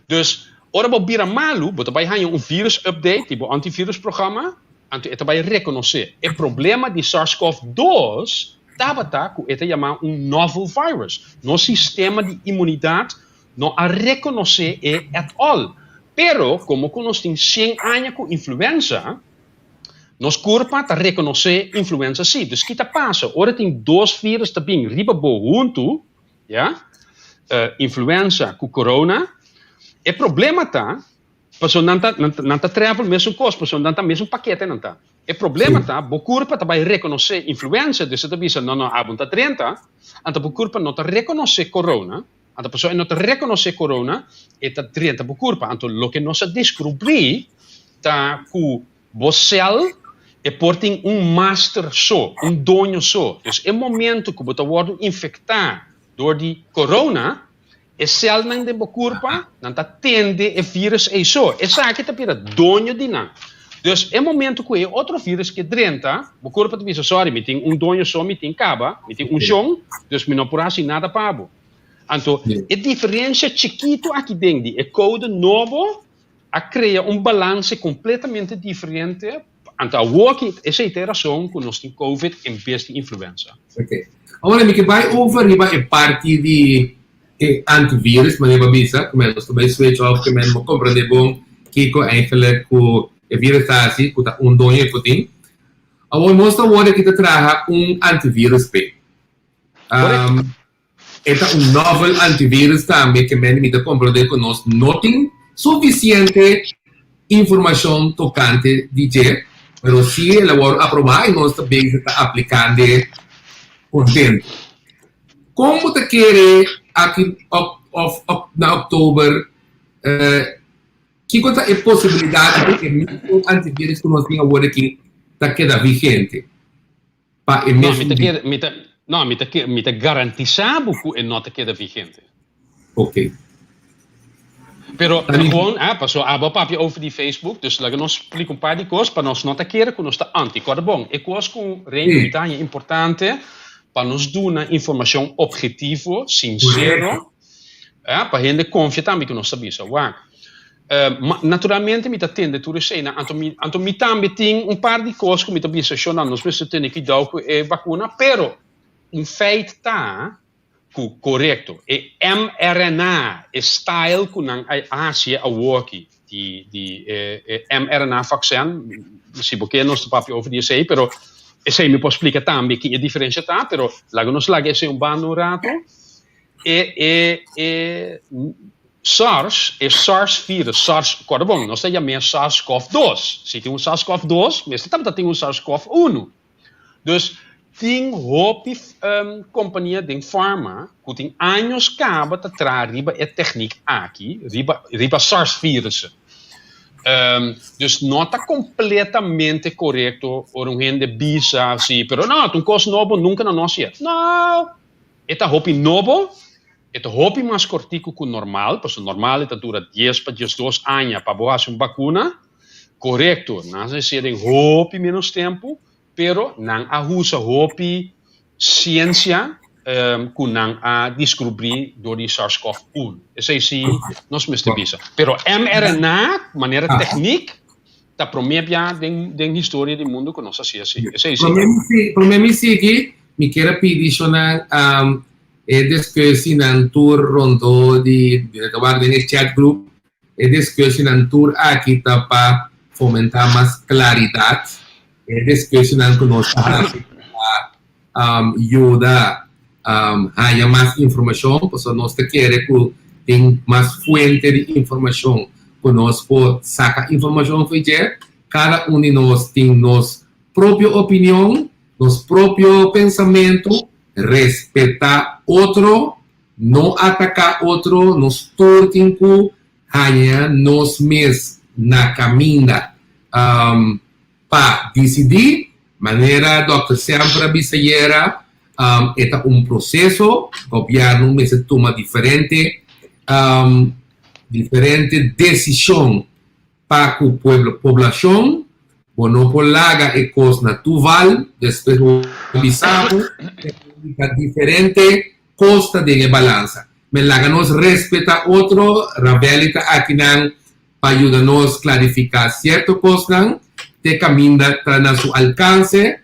Dus, ora bo bira malu, bo ta bai haña un virus update di bo antivirus programma, anto e ta bai rekonosé. E problema di SARS-CoV-2 tabata ku e ta yamá un novel virus. Nos sistema di inmunidat no a rekonosé e at all. Pero, komo ku nos tin shen aña ku influenza, nos kurpa ta rekonosé influenza sí. Dus ki ta pasa? Ora tin dos virus ta bin riba bo huntu, Ya, influenza ku corona. E problema ta, pasobra nan ta, nan ta travel mesun kos, pasobra nan ta mesun pakete nan ta. E problema ta, bo kurpa ta bai rekonosé influenza, dus e ta bisa, no, no, abo no ta drenta, anto bo kurpa no ta rekonosé corona, anto pasobra e no ta rekonosé corona, e ta drenta bo kurpa. Anto loke nos a deskrubrí. Ta ku bo sèl e por tin un master so, un doño so. Dus e momento ku bo ta wòrdu infektá dor di corona, e sèlnan den bo kurpa nan ta tende e vírus ei so. Esaki ta bira doño di nan. Dus e momento ku e otro vírus ke drenta, bo kurpa ta bisa, Sorry, mi tin un doño so, mi tin kaba, mi tin un shon, dus mi no por hasi nada pa bo. Anto, e diferensia chikitu aki den di e kode nobo a krea un balanse kompletamente diferente. Anto awor ki esei ta e rason ku nos tin covid en bes di influenza. Ok. Awor mi ke bai over riba e parti di e antivirus, manera bo a bisa, ku men nos ta bai switch off, ku men bo komprende bon kiko eigenlijk ku e virus ta hasi, ku ta un doño ku tin. Awor nos ta worde ki ta traha un antivirus p'e. Korekto. E ta un novel antivirus tambe ke mende mi ta komprondé ku nos no tin sufisiente informashon tokante di dje, pero si el a wòrdu aprobá i nos ta bezig ta aplikand'e kontentu. Kon bo ta kere aki òf na òktober kiko ta e posibilidat ku e mesmo antivirus ku nos tin awor aki ta keda vigente? Pa e No, mi mesun ta dia. kere, mi ta, no, mi ta ke, mi ta garantisá bo ku e no ta keda vigente. Ok. Pero Ta di. gewoon, ah, paso abo a papia over di Facebook, dus laga nos splika un par di kos pa nos no ta kere ku nos ta anti. Kòrda bon, e kos ku Reino Sí. mi ta haña importante pa nos duna informashon objetivo, sinsero, Korekto. ah, pa hende konfia tambe ku nos ta bisa. Wak, Ma naturalmente mi ta tende tur eseinan, anto mi, anto mi tambe tin un par di kos ku mi ta bisa shonnan, nos mester tene kuidou ku e bakuna, pero un feit ta ku korekto, e mRNA, e style ku nan a hasi awoki di di e e mRNA vaksin, si bo ke nos ta papia over di esei, pero esei mi por splika tambe ki e diferensha ta, pero laga nos laga esei un banda un rato, e e e SARS, e SARS virus, SARS, kòrda bon, nos ta yam'é SARS-CoV-2. Si tin un SARS-CoV-2, mester tabata tin un SARS-CoV-1. Dus, tin hopi kompania den farma ku tin años kaba ta traha riba e teknik aki, riba, riba SARS virussen. Dus no ta kompletamente korekto ora un hende bisa si, pero no, ta un kos nobo, nunka nan no hasié. No! E ta hopi nobo. E ta hopi mas kortiku ku normal, pasobra normal e ta dura dies pa diesdos aña pa bo hasi un bakuna. Korekto, nan a hasié den hopi ménos tempu, pero nan a usa hopi siensia ku nan a diskubrí dor di SARS-CoV un. Esei si nos mester bisa. Pero mRNA, manera teknik, ta promé bia den historia di mundu ku nos a hasi así. Esei si. Promé mi sigui, mi kier a pidi shonnan E discussienan tur rondó di ta wak den e chat group, e discussienan tur aki ta pa fomentá mas claridad. E discussienan cu nos ta haci pa yuda haya mas informacion, pasobra nos ta kere cu tin mas fuente di informacion cu nos por saca informacion for dje. Cada un di nos tin nos propio opinion, nos propio pensamentu. Respetá otro, no ataká otro, nos tur tin ku haña nos mes na kaminda pa disidí. Manera Dòkter Semper a bisa ayera, e ta un proseso, gobièrnu mester tuma diferente diferente desishon Pa ku pueblo poblashon bo no por laga e kos na tuval despues bo bisa bo ta diferente kos ta den e balansa men laga nos respeta otro Ravelli ta akinan pa yuda nos klarifika sierto kosnan te kaminda ta na su alkanse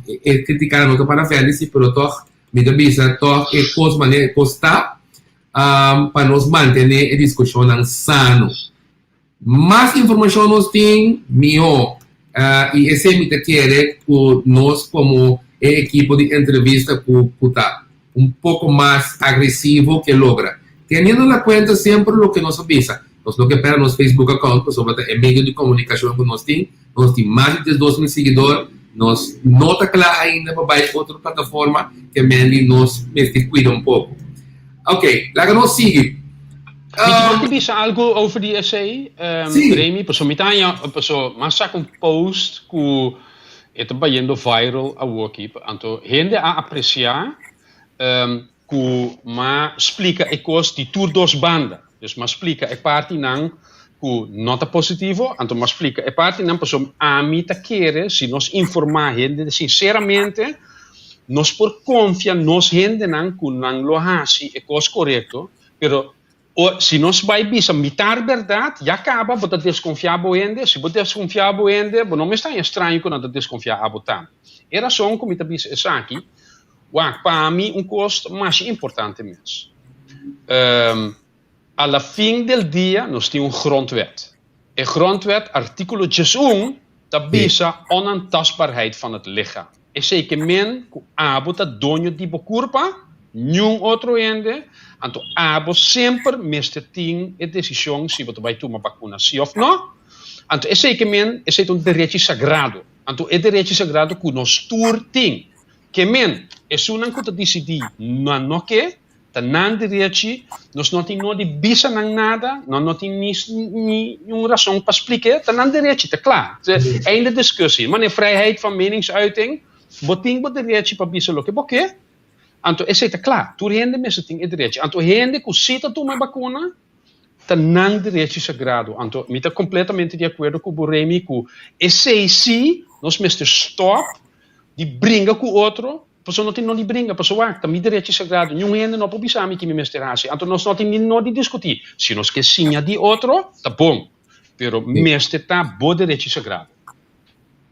e kritika no ta pa Ravelli si pero tog mi ta bisa tog e kos manera e kos ta pa nos mantené e diskushonnan sano. Mas informashon nos tin, mihó. I esei mi ta kere ku nos komo e ekipo di entrevista ku ku ta un poko mas agresivo ke logra. Teniendo na kuenta semper loke nos a bisa. Nos no ke pèrdè nos Facebook account pasobra ta e medio di komunikashon ku nos tin. Nos tin mas di 12,000 siguidor. Nos no ta kla ainda pa bai otro plataforma ke men di nos mester kuida un poko. Ok, laga nos sigui. Mi por bisa algo over di esey, Sí. Remy? Paso mi ta haña, paso m'a saca un post cu e ta bayendo viral awoki, anto hende a aprecia cu m'a splica e cos di tur dos banda. Dus m'a splica e partinan cu no ta positivo, anto m'a splica e partinan paso ami ta kere si nos informa hende sinceramente, nos por confia nos hendenan cu nan lo haci e cos corecto. Pero o si nos bai bisa mitar berdad, ya caba bo ta desconfia bo hende, si bo desconfia bo hende, bo no mester haña straño cu nan ta desconfia abo tambe. E rason cu mi ta bisa esaki, wak, pa mi un cos ta masha importante mes. A la fin del dia nos tin un grondwet. E grondwet, articulo 11, ta bisa onaantastbaarheid van het lichaam. Esei ke men ku abo ta doño di bo kurpa, niun otro hende, anto abo semper mester tin e desishon si bo ta bai tuma bakuna si òf nò. Anto esei ke men, esei ta un derechi sagrado. Anto e derechi sagrado ku nos tur tin. Ke men, esunnan ku ta disidí nan no ke, Ta nan derechi, nos no tin no di bisa nan nada, no no tin ni ni un rason pa splik'é, ta nan derechi, ta kla. Einde discussie. Mane vrijheid van meningsuiting, bo tin bo derechi pa bisa loke bo ke, anto esei ta kla, tur hende mester tin e derechi. Anto hende ku si ta tuma e bakuna, ta nan derechi sagrado. Anto mi ta completamente di acuerdo ku bo, Remy, ku esei si nos mester stop di bringa ku otro. Pasobra no tin no di bringa, pasobra wak, ta mi derechi sagrado, niun hende no por bisa mi ki mi mester hasi. Anto nos no tin ni no di diskutí. Si nos ke siña di otro, ta bon, pero mester ta bo derechi sagrado.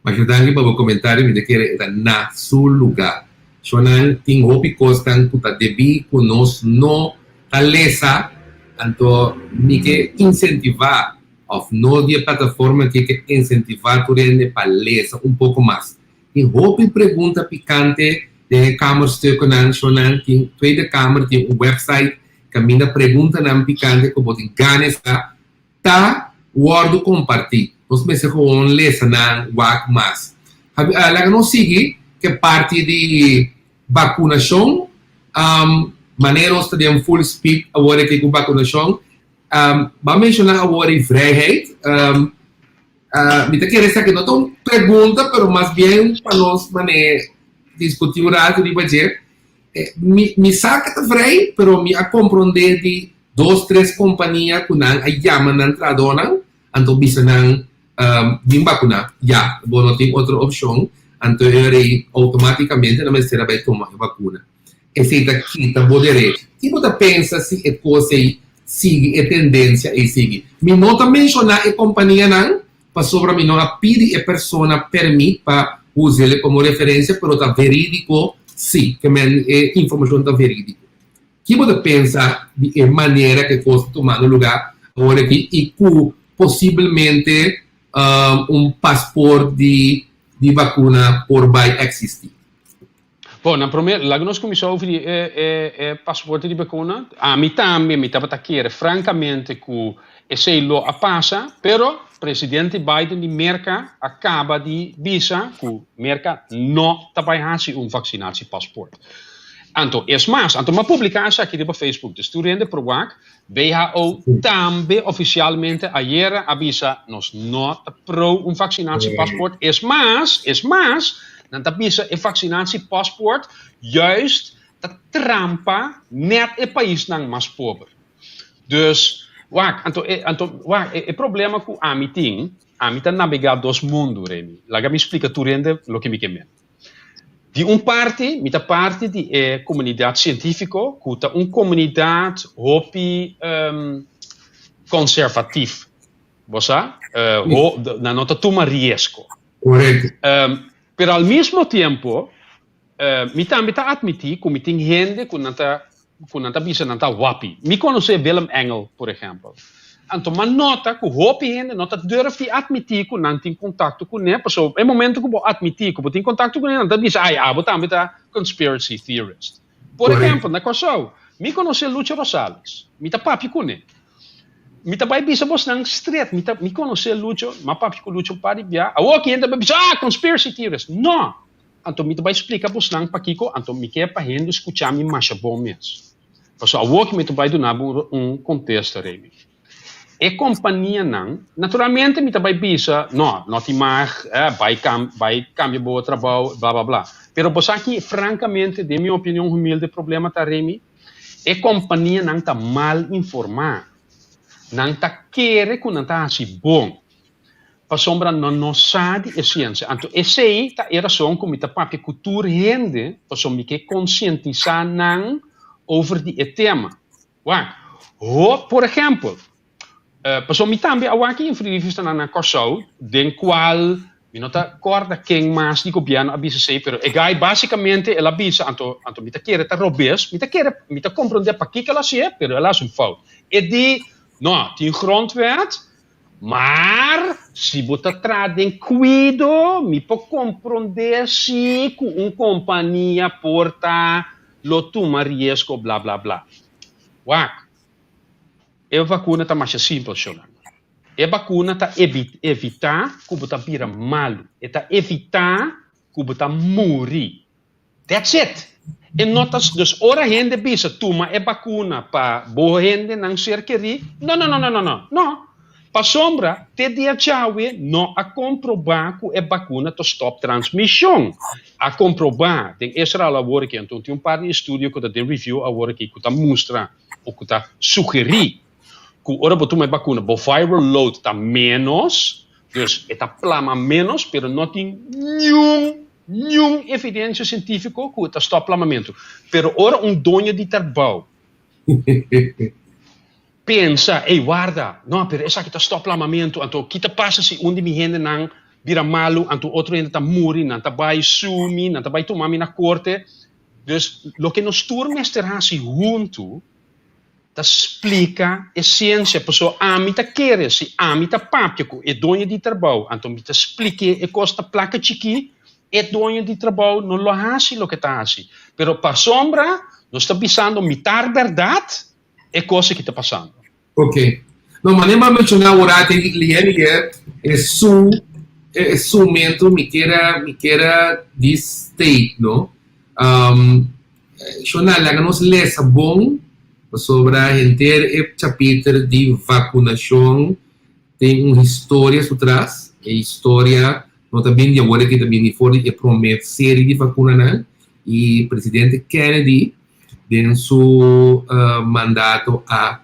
Masha danki pa bo komentario, mi ta kere e ta na su lugá. Shonnan, tin hopi kosnan ku ta debí ku nos no ta lesa, anto mi ke insentivá òf nos di e plataforma aki ke insentivá tur hende pa lesa un poko mas. Tin hopi pregunta pikante den e kamerstukkenan, shownan tin Tweede Kamer tin un website kaminda preguntanan pikante ku bo tin gana sa ta wòrdu kompartí. Nos mester gewoon lesa nan wak mas. Laga nos sigui ku e parti di bakunashon. Manera nos ta den full speed awor aki ku bakunashon. Bo a menshoná awor e vrijheid. Mi ta kere esaki no ta un pregunta, pero mas bien pa nos mane diskutí un ratu riba dje. Mi, mi sa ke ta vrij, pero mi a komprondé di dos, tres kompania ku nan a yama nan trahadónan, anto bisa nan, bin bakuná. Ya, bo no tin otro opshon, anto e ora ei outomátikamente nan mester a bai tuma e bakuna. Esei ta kita bo derecho. Ki bo ta pensa si e kos ei sigui, e tendensia ei sigui? Mi no ta menshoná e kompanianan pasobra mi no a pidi e persona permit pa us'el komo referensia, pero ta verídiko si, ke men e informashon ta verídiko. Ki bo ta pensa di e manera ku e kos ta tumando lugá awor aki i ku posiblemente un pasport di bakuna por bai eksistí? Bon, na promé, laga nos kuminsá over di e e e pasaporte di bakuna. Ami tambe mi tabata kere frankamente ku esei lo a pasa, pero presidente Biden di Merka a kaba di bisa ku Merka no ta bai hasi un vaksinatiepaspoort. Anto, es mas, anto mi a publiká esaki riba Facebook, dus tur hende por wak, WHO tambe ofisialmente ayera a bisa nos no ta pro un vaksinatiepaspoort. Es mas, es mas, nan ta bisa e vaksinatiepaspoort juist ta trampa net e paisnan mas pober. Dus, wak, anto e, anto, wak, e, e problema ku ami tin, ami ta nabegá dos mundu, Remy. Laga mi splika tur hende loke mi ke men. Di un parti mi ta parti di e komunidat sientífiko ku ta un komunidat hopi konservatif, bo sa, nan no ta tuma riesgo. Pero al mismo tiempo mi tambe ta atmití ku mi tin hende ku nan ta ku nan ta bisa nan ta wapi. Mi konosé Willem Engel, por ehèmpel. Anto m'a nota ku hopi hende no ta durf di atmití ku nan tin kontakto kuné, pasobra e momento ku bo atmití ku bo tin kontakto kuné, nan ta bisa, ai, abo tambe ta conspiracy theorist. Por ehèmpel, na Kòrsou, mi konosé Lucho Rosales, mi ta papia kuné. Mi ta bai bisa bosnan stret, mi ta, mi konosé Lucho, m'a papia ku Lucho un par di bia. Awor ki hende ta bai bisa, ah, conspiracy theorist. No! Anto mi ta bai splika bosnan pakiko, anto mi ke pa hende skucha mi masha bon mes. Pasobra awor ku mi ta bai duna bo un kontesta, Remy. E kompanianan, naturalmente mi ta bai bisa, no, no tin mag, eh, bai kam, bai kambia bo trabou, bla bla bla. Pero bo sa ki frankamente, den mi opinion humilde, problema ta, Remy? E kompanianan ta mal informá. Nan ta kere ku nan ta hasi bon. Pasobra nan no sa di e siensia. Anto esei ta e rason ku mi ta papia ku tur hende, pasobra mi ke konsientisá nan over di e tema. Wak, ho, por ehèmpel, pasobra mi tambe a wak e entrevistanan na Kòrsou den kual mi no ta kòrda ken mas di gobièrnu a bisa esei, pero e guy básikamente el a bisa, anto anto mi ta kere ta robes, mi ta kere, mi ta komprondé pakiko el a hasié, pero el a hasi un fout. E di, no, tin grondwet, Maar si bo ta traha den kuido, mi por komprondé si ku un kompania por ta lo tuma riesgo bla bla bla. Wak, e vakuna ta masha simpel shownan. E bakuna ta evitá ku bo ta bira malu. E ta evitá ku bo ta muri. That's it! E no ta, dus ora hende bisa tuma e bakuna pa bo hendenan ser kerí, no no no no no no, no. Pasobra te dia djawe no a komprobá ku e bakuna ta stòp transmishon. A komprobá den Israel awor aki, anto tin un par di estudio ku ta den review awor aki ku ta mustra o ku ta sugerí ku ora bo tuma e bakuna bo viral load ta ménos, dus e ta plama ménos, pero no tin niun Niun evidencia cientifico cu ta stop plamamento. Pero ora un doño di trabao pensa, ey warda, no, pero esaki ta stop plamamento, anto ki ta pasa si un di mi hendenan bira malu, anto otro hende ta muri, nan ta bay sue mi, nan ta bay tuma mi na corte. Dus loke nos tur mester haci hunto ta splika e siensia pasobra ami ta kere si ami ta papia ku e doño di trabou anto mi ta splik'é e kos ta plaka chikí e doño di trabou no lo hasi loke ta hasi pero pasobra nos ta bisando mitar bèrdat e kos aki ta pasando. Ok. No, manera mi a menshoná awor te lihe lihe e su e sumento mi kier a mi kier a di state no. Shona laga nos lesa bon pasobra henter e chapiter di vakunashon tin un historia su tras. E historia no ta bini di awor aki, ta bini for di e prome seri di vakunanan i presidente Kennedy den su mandato a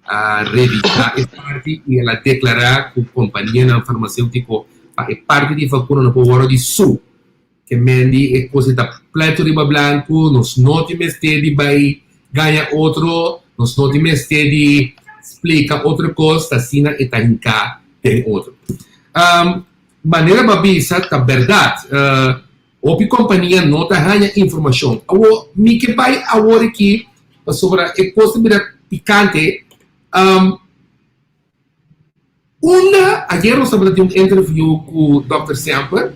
a revisá e parti i el a deklará ku kompanianan farmaseutiko pa e parti di vakuna no por wòrdu di su. Ke men di e kos ei ta pleto riba blanku, nos no tin mester di bai gaña otro, nos no tin mester di splika otro kos, ta asina e ta hinká den otro. Manera bo a bisa ta bèrdat, hopi kompania no ta haña informashon. Awor mi ke bai awor aki pasobra e kos ta bira pikante. Unda ayer nos tabata tin un interview ku Dòkter Semper,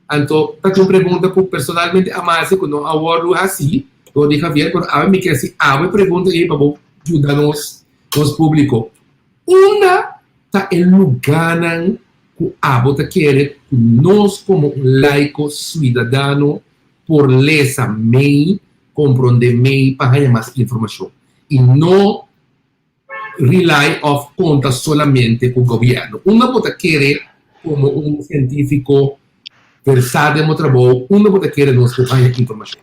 anto ta tin un pregunta ku personalmente a masi ku no a wòrdu hasi dor di Javier, pero awe mi kier hasi awe pregunta ei pa bo yuda nos nos públiko. Unda ta e lugánan ku abo ta kere ku nos komo un laiko suidadano por lesa mei, komprondé mei pa haña mas informashon i no rely of konta solamente ku gobièrnu. Unda bo ta kere komo un sientífiko versá den bo trabou, unda bo ta kere nos por haña informashon?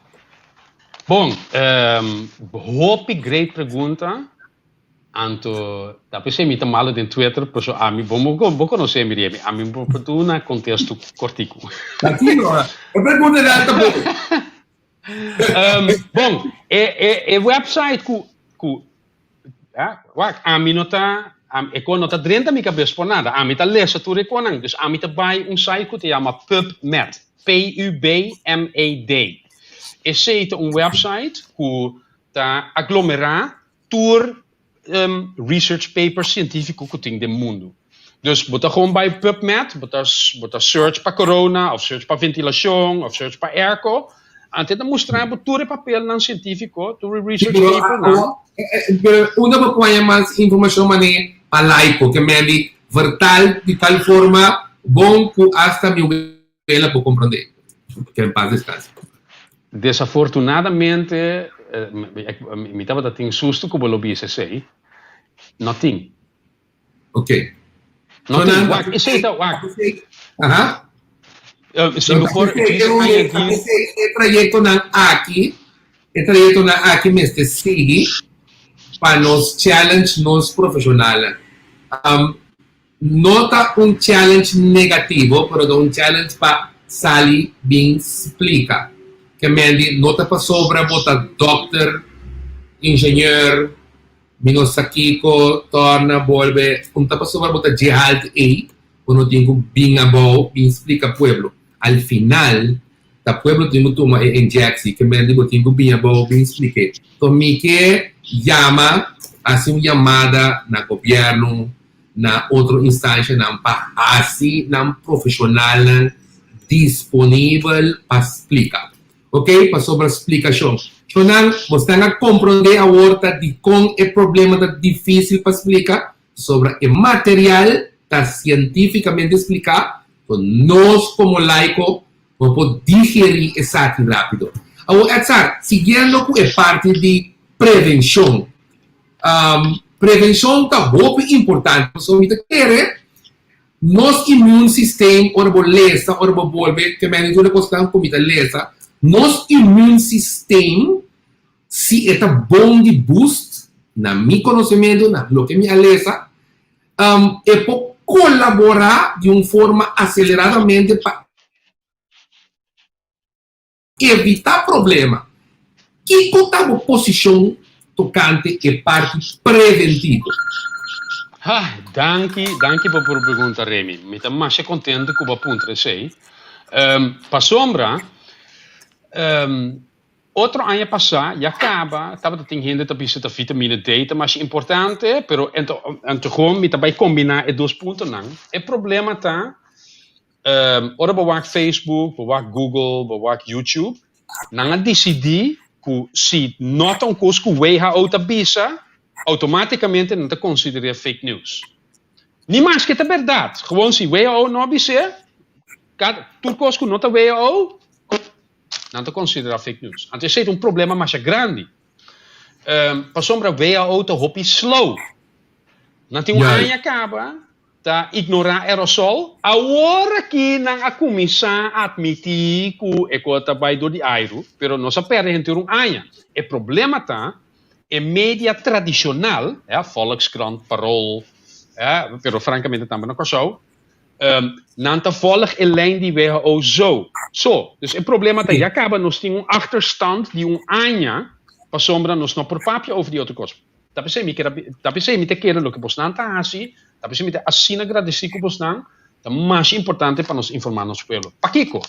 Bon, hopi great pregunta. Anto ta p'esei mi ta malo den Twitter, pasobra ami, bo bo konosé mi Remy, ami bo por duna kontesto kortiku. Tranquilo, e pregunta nan ta bon. Bon, e e e website ku ku ja, wak, ami no ta e kon no ta drenta mi kabes por nada. Ami ta lesa tur e konnan. Dus ami ta bai un site ku ta yama PubMed, P-U-B-M-E-D. Esei ta un website ku ta aglomerá tur research papers sientífiko ku tin den mundu. Dus bo ta gewoon bai PubMed, bo ta bo ta search pa corona of search pa ventilashon of search pa airco, anto e ta mustra bo tur e papelnan sientífiko, tur e research papernan. Pero unda bo por haña mas informashon manera pa laiko ke men di vertaal di tal forma bon ku asta mi wela por komprondé. Ke en pas deskanse. Desafortunadamente, mi tabata tin susto ku bo lo bisa esei, no tin. Ok. No tin. Wak, esei ta wak. Aha. Si bo por añadi. E trayektonan aki, e trayektonan aki mester sigui pa nos challenge nos profeshonalnan. No ta un challenge negativo, pero ta un challenge pa sali bin splika. Ke men di no ta pasobra bo ta dokter, ingenieur, mi no sa kiko, torna, bolbe, un ta pasobra bo ta dje haltu ei, bo no tin ku bin abou bin splika pueblo. Al final ta pueblo tin ku tuma e injectie, ke men di bo tin ku bin abou bin splik'é. So mi ke yama, hasi un yamada na gobierno, na otro instancianan pa haci nan profesionalnan disponibel pa splica. Ok, pasobra splicacion. Shonan, bosnan a comprende awor ta dicon e problema ta dificil pa splica? Pasobra e material ta cientificamente splica, so nos como laico no por digeri esaki rapido. Awor Edzard, siguiendo cu e parti di prevencion, Prevencion ta hopi importante pasobra mi ta kere nos immune system ora bo lesa ora bo bolbe te mende tur e kosnan ku mi ta lesa nos immune system si e ta bon di boost na mi konosementu na loke mi a lesa e por kolabora di un forma aseleradamente pa Evitá problema. Kiko ta bo posishon tokante e parti preventivo? Ha, danki, danki pa bo pregunta, Remy. Mi ta masha kontentu ku bo a puntra esei. Pasobra, otro aña pasá ya kaba tabata tin hende ta bisa ta vitamina D ta masha importante, pero anto mi ta bai kombiná e dos puntonan. E problema ta Ora bo wak Facebook, bo wak Google, bo wak YouTube, nan a disidí ku si no ta un kos ku WHO ta bisa, outomátikamente nan ta konsider'é fake news. Ni maske ta bèrdat, gewoon si WHO no a bis'é, kada, tur kos ku no ta WHO, nan ta konsiderá fake news. Anto esei ta un problema masha grandi. Pasobra WHO ta hopi slow. Nan tin un aña kaba ta ignorá aerosol. Awor aki nan a kuminsá atmití ku e kos ta bai dor di airu, pero nos a pèrdè henter un aña. E problema ta e media tradishonal, ya, Volkskrant, Parool, ya, pero frankamente tambe na Kòrsou, nan ta vòlg e lijn di WHO zo, so. Dus e problema ta ya kaba nos tin un achterstand di un aña pasobra nos no por papia over di otro kos. Ta p'esei mi keda, ta p'esei mi ta kere loke bosnan ta hasi, ta p'esei mi ta asina gradesí ku bosnan, ta masha importante pa nos informá nos pueblo. Pakiko?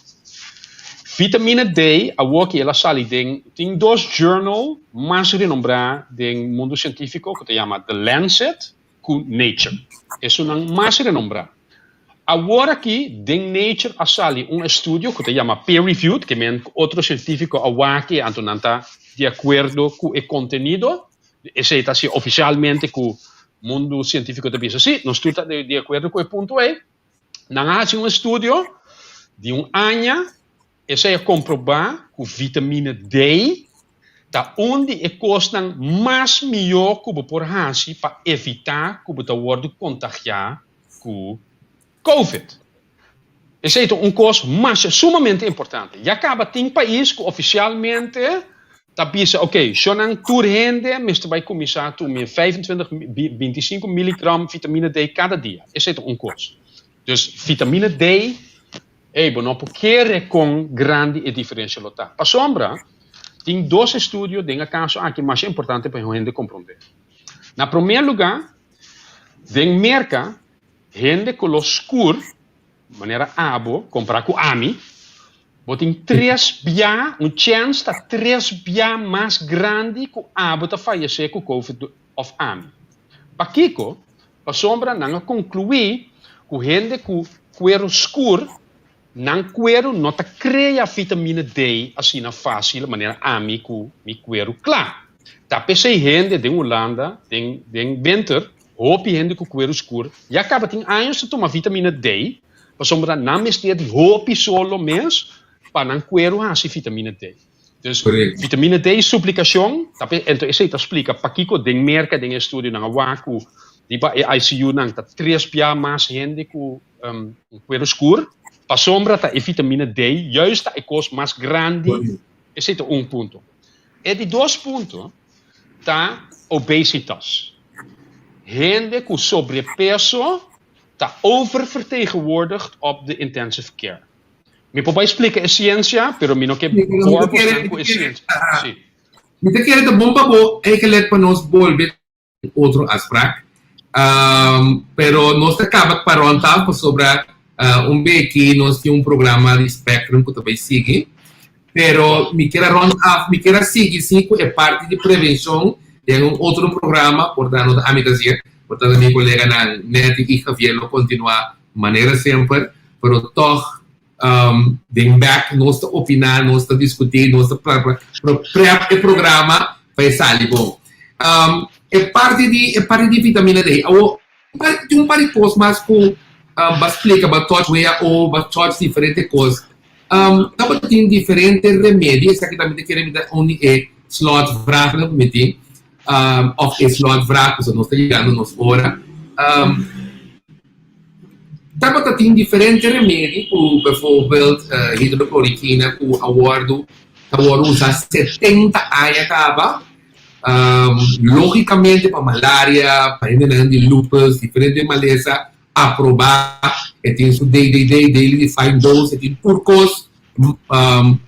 Vitamina D, awor ki el a sali den, tin dos journal mas renombrá den mundu sientífiko ku ta yama The Lancet ku Nature. Esunnan mas renombrá. Awor aki den Nature a sali un estudio ku ta yama peer reviewed, ke men ku otro sientífiko a wak i anto nan ta di akuerdo ku e kontenido. Esei ta hasi ofisialmente ku mundu sientífiko ta bisa, sí, nos tur ta di akuerdo ku e punto ei. Nan a hasi un estudio di un aña, esei a komprobá ku vitamina D ta un di e kosnan mas mihó ku bo por hasi pa evitá ku bo ta wòrdu kontagiá ku Covid. Esei ta un kos masha sumamente importante. Ya kaba tin pais ku ofisialmente ta bisa, ok, shonnan tur hende mester bai kuminsá tuma 25, 25 miligram vitamina D kada dia. Esei ta un kos. Dus vitamina D, ey, bo no por kere kon grandi e diferensia lo ta. Pasobra tin dos estudio den e kaso aki masha importante pa hende komprondé. Na promé lugá, Den Merka, hende koló skur, manera abo, kompará ku ami, bo tin tres bia, un chèns ta tres bia mas grandi ku abo ta fayesé ku covid òf ami. Pakiko? Pasobra nan a konkluí ku hende ku kueru skur, nan kueru no ta krea vitamina D asina fásil manera ami ku mi kueru kla. Ta p'esei hende den Hulanda den den winter, hopi hende ku kueru skur ya kaba tin años ta tuma vitamina D pasobra nan mester di hopi solo mes pa nan kueru hasi vitamina D. Dus vitamina D suplikashon, ta pe, ento esei ta splika pakiko den Merka den e estudionan a wak ku riba e ICU-nan ta tres bia mas hende ku um, kuero skur, pasobra ta e vitamina D juist ta e kos mas grandi, esei ta un punto. E di dos punto ta obesitas. Hende ku sobrepeso ta oververtegenwoordigd op de intensive care. Mi por bai splika e siensia, pero mi no ke bor bosnan ku e siensia. Si. Mi ta kere ta bon pa bo eigenlijk pa nos bolbe otro afspraak. Pero nos ta kaba pa rond af pasobra un beki nos tin un programa di Spectrum ku ta bai sigui. Pero mi kier a rond af, mi kier a sigui si ku e parti di prevenshon den un otro programa, por ta no ta ami ta hacié, por ta mi koleganan Netty i Javier lo kontinuá Manera semper, pero tog den bek nos ta opiná, nos ta diskutí, nos ta prep e programa pa e sali bon. E parti di e parti di vitamina D, awor tin un par di kos mas ku bo a splika, bo a touch WHO, bo a touch diferente kos. Tabata tin diferente remedi, esaki tambe ta kere mi ta un di e slotvraagnan ku mi tin, òf e slotvraag, pasobra nos ta yegando nos ora. Tabata tin diferente remedi ku bijvoorbeeld hidroklorikina ku a wòrdu ta wòrdu usá 70 aña kaba. Lógikamente pa malaria, pa hendenan di lupus, diferente malesa aprobá. E tin su DDD, Daily Defined Dose, e tin tur kos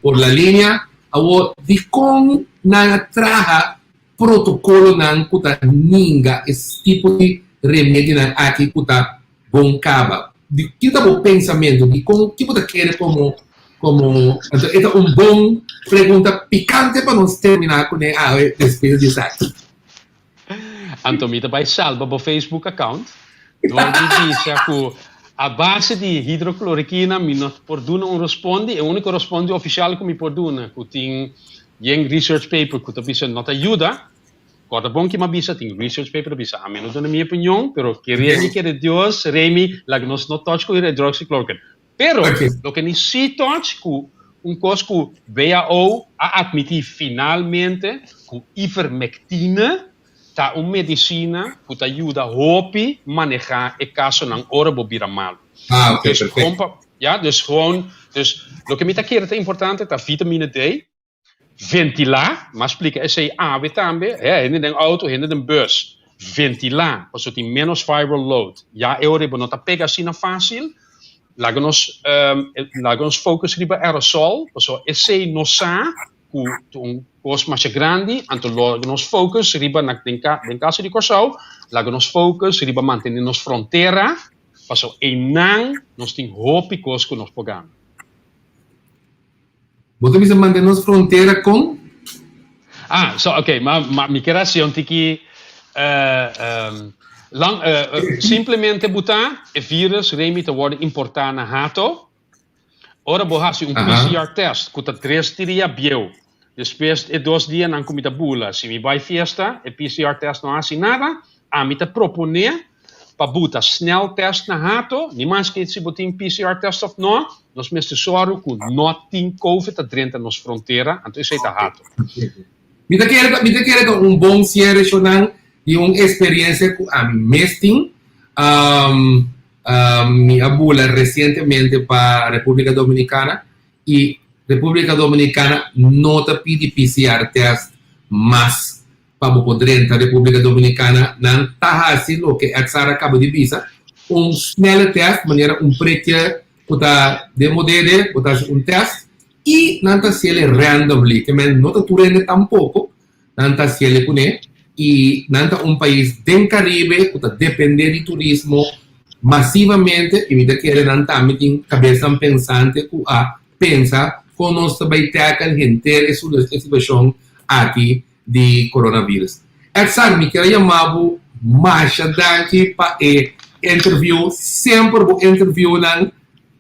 por la linea. Awor, dikon nan a traha protokolonan ku ta ninga e tipo di remedionan aki ku ta bon kaba. Di ki ta bo pensamentu? Dikon ki bo ta kere komo komo anto e ta un bon pregunta pikante pa nos terminá kuné awe despues di esaki. Anto mi ta bai salba bo Facebook account dor di bisa ku a base di hidroklorikina mi no por duna un respondi, e úniko respondi ofisial ku mi por duna ku tin Yen research paper ku ta bisa no ta yuda, kòrda bon ki m'a bisa, tin research paper ta bisa, ami no duna mi opinion, pero kere mi kere Dios, Remy, laga nos no touch ku hydroxychloroquine. Pero, loke ni si touch ku un kos ku WHO a admití finalmente ku ivermectine ta un medisina ku ta yuda hopi manehá e kasonan ora bo bira malu. Ah, ok, Dus perfecto. gewoon pa, ja, dus gewoon, dus loke mi ta kere ta importante ta vitamine D, ventilá, m'a splika esei awe tambe, hè, hende den auto, hende den bus, ventilá, pasobra tin ménos viral load, ya e ora bo no ta pega asina fásil, laga nos, laga nos focus riba aerosol, pasobra esei nos sa ku ta un kos masha grandi, anto laga nos focus riba na den den kaso di Kòrsou, laga nos focus riba mantené nos frontera, pasobra einan nos tin hopi kos ku nos por gana. Bo ta bisa mantené nos frontera kon? Ah, so ok, ma ma mi kier hasi un tiki lang simplemente buta e virus Remy ta wòrdu importá na Hato. Ora bo hasi un PCR test ku ta tres dia bieu, despues e dos dianan ku mi ta bula, si mi bai fiesta, e PCR test no hasi nada, ami ta proponé pa buta snel test na hato, ni maske si bo tin PCR test òf no, nos mester sòru ku no tin covid ta drenta nos frontera, anto esei ta hato. Mi ta kere mi ta kere ta un bon siere shownan di un experiencia ku ami mes tin. Mi a bula recientemente pa Republica Dominicana y Republica Dominicana no ta pidi PCR test mas pa bo por drenta Republica Dominicana. Nan ta haci loke Edsar a caba di bisa, un snelle test, manera un prikje cu ta den bo dede, bo ta haci un test y nan ta haciele randomly, ke men no ta tur hende tampoco, Nan ta haciele cune y nan ta un pais den Caribe cu ta depende di turismo masivamente y mi ta kere nan tambe tin cabeznan pensante cu a pensa con nos ta bay tackle henter e situacion aki di coronavirus. Edsar, mi kier a yama bo masha danki pa e interview, semper bo interviewnan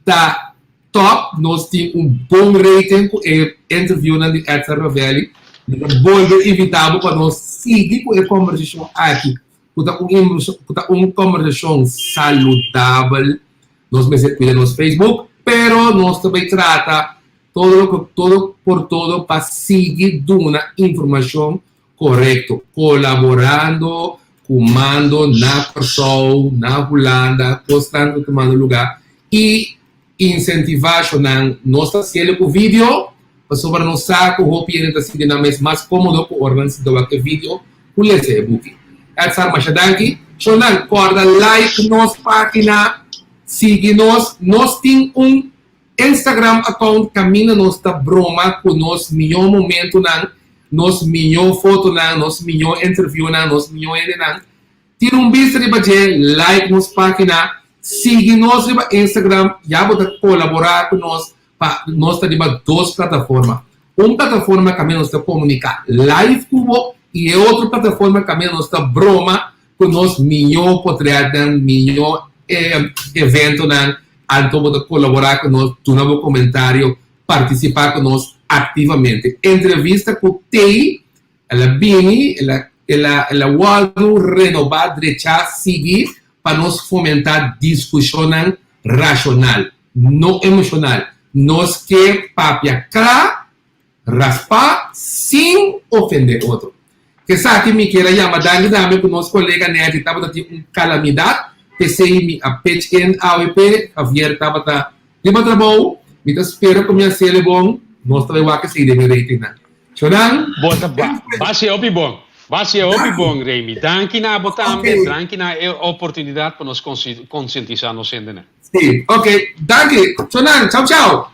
ta Top, nos tin un bon rating ku e interviewnan di Edsel Ravelli. Mi ta bolbe invitá bo pa nos sigui ku e kombersashon aki, ku ta un ku ta un kombersashon saludabel. Nos mester kuida nos Facebook, pero nos ta bai trata. Todo todo por todo pa sigui duna informashon korekto, kolaborando ku mando na Kòrsou, na Hulanda, kosnan ku ta tumando lugá i insentivá shonnan. Nos ta hasiel ku video pasobra nos sa ku hopi hende ta sinti nan mes mas kómodo ku ora nan sinta wak e video ku lesa e buki. Edsar, masha danki. Shonnan, kòrda like nos página, sigui nos. Nos tin un Instagram account kaminda nos ta broma ku nos mihó momentunan, nos mihó fotonan, nos mihó interviewnan, nos mihó hendenan. Tira un bista riba dje, like nos página, sigui nos riba Instagram, ya bo ta kolaborá ku nos pa nos ta riba dos plataforma. Un plataforma kaminda nos ta komuniká live ku bo i e otro plataforma kaminda nos ta broma ku nos mihó potretnan, mihó eventonan, anto bo ta kolaborá ku nos, duna bo komentario, partisipá ku nos aktivamente. Entrevista ku Tei, el a bini, el a el a el a wòrdu renobá, drechá, sigui pa nos fomentá diskushonnan rashonal, no emoshonal. Nos ke papia kla Raspá sin ofendé otro. Esaki mi kier a yama danki tambe ku nos kolega Netty tabata tin un kalamidat, p'esei mi a pitch in awe p'e, Javier tabata riba trabou, mi ta spera ku mi a sele bon, nos ta bai wak esei den e ratingnan. Shonan. Bo ta basi hopi bon. Basi hopi bon, Remy. Danki na bo tambe, danki na e oportunidat pa nos konsientisá nos hendenan. Si, ok. Danki. Shonan, chau chau.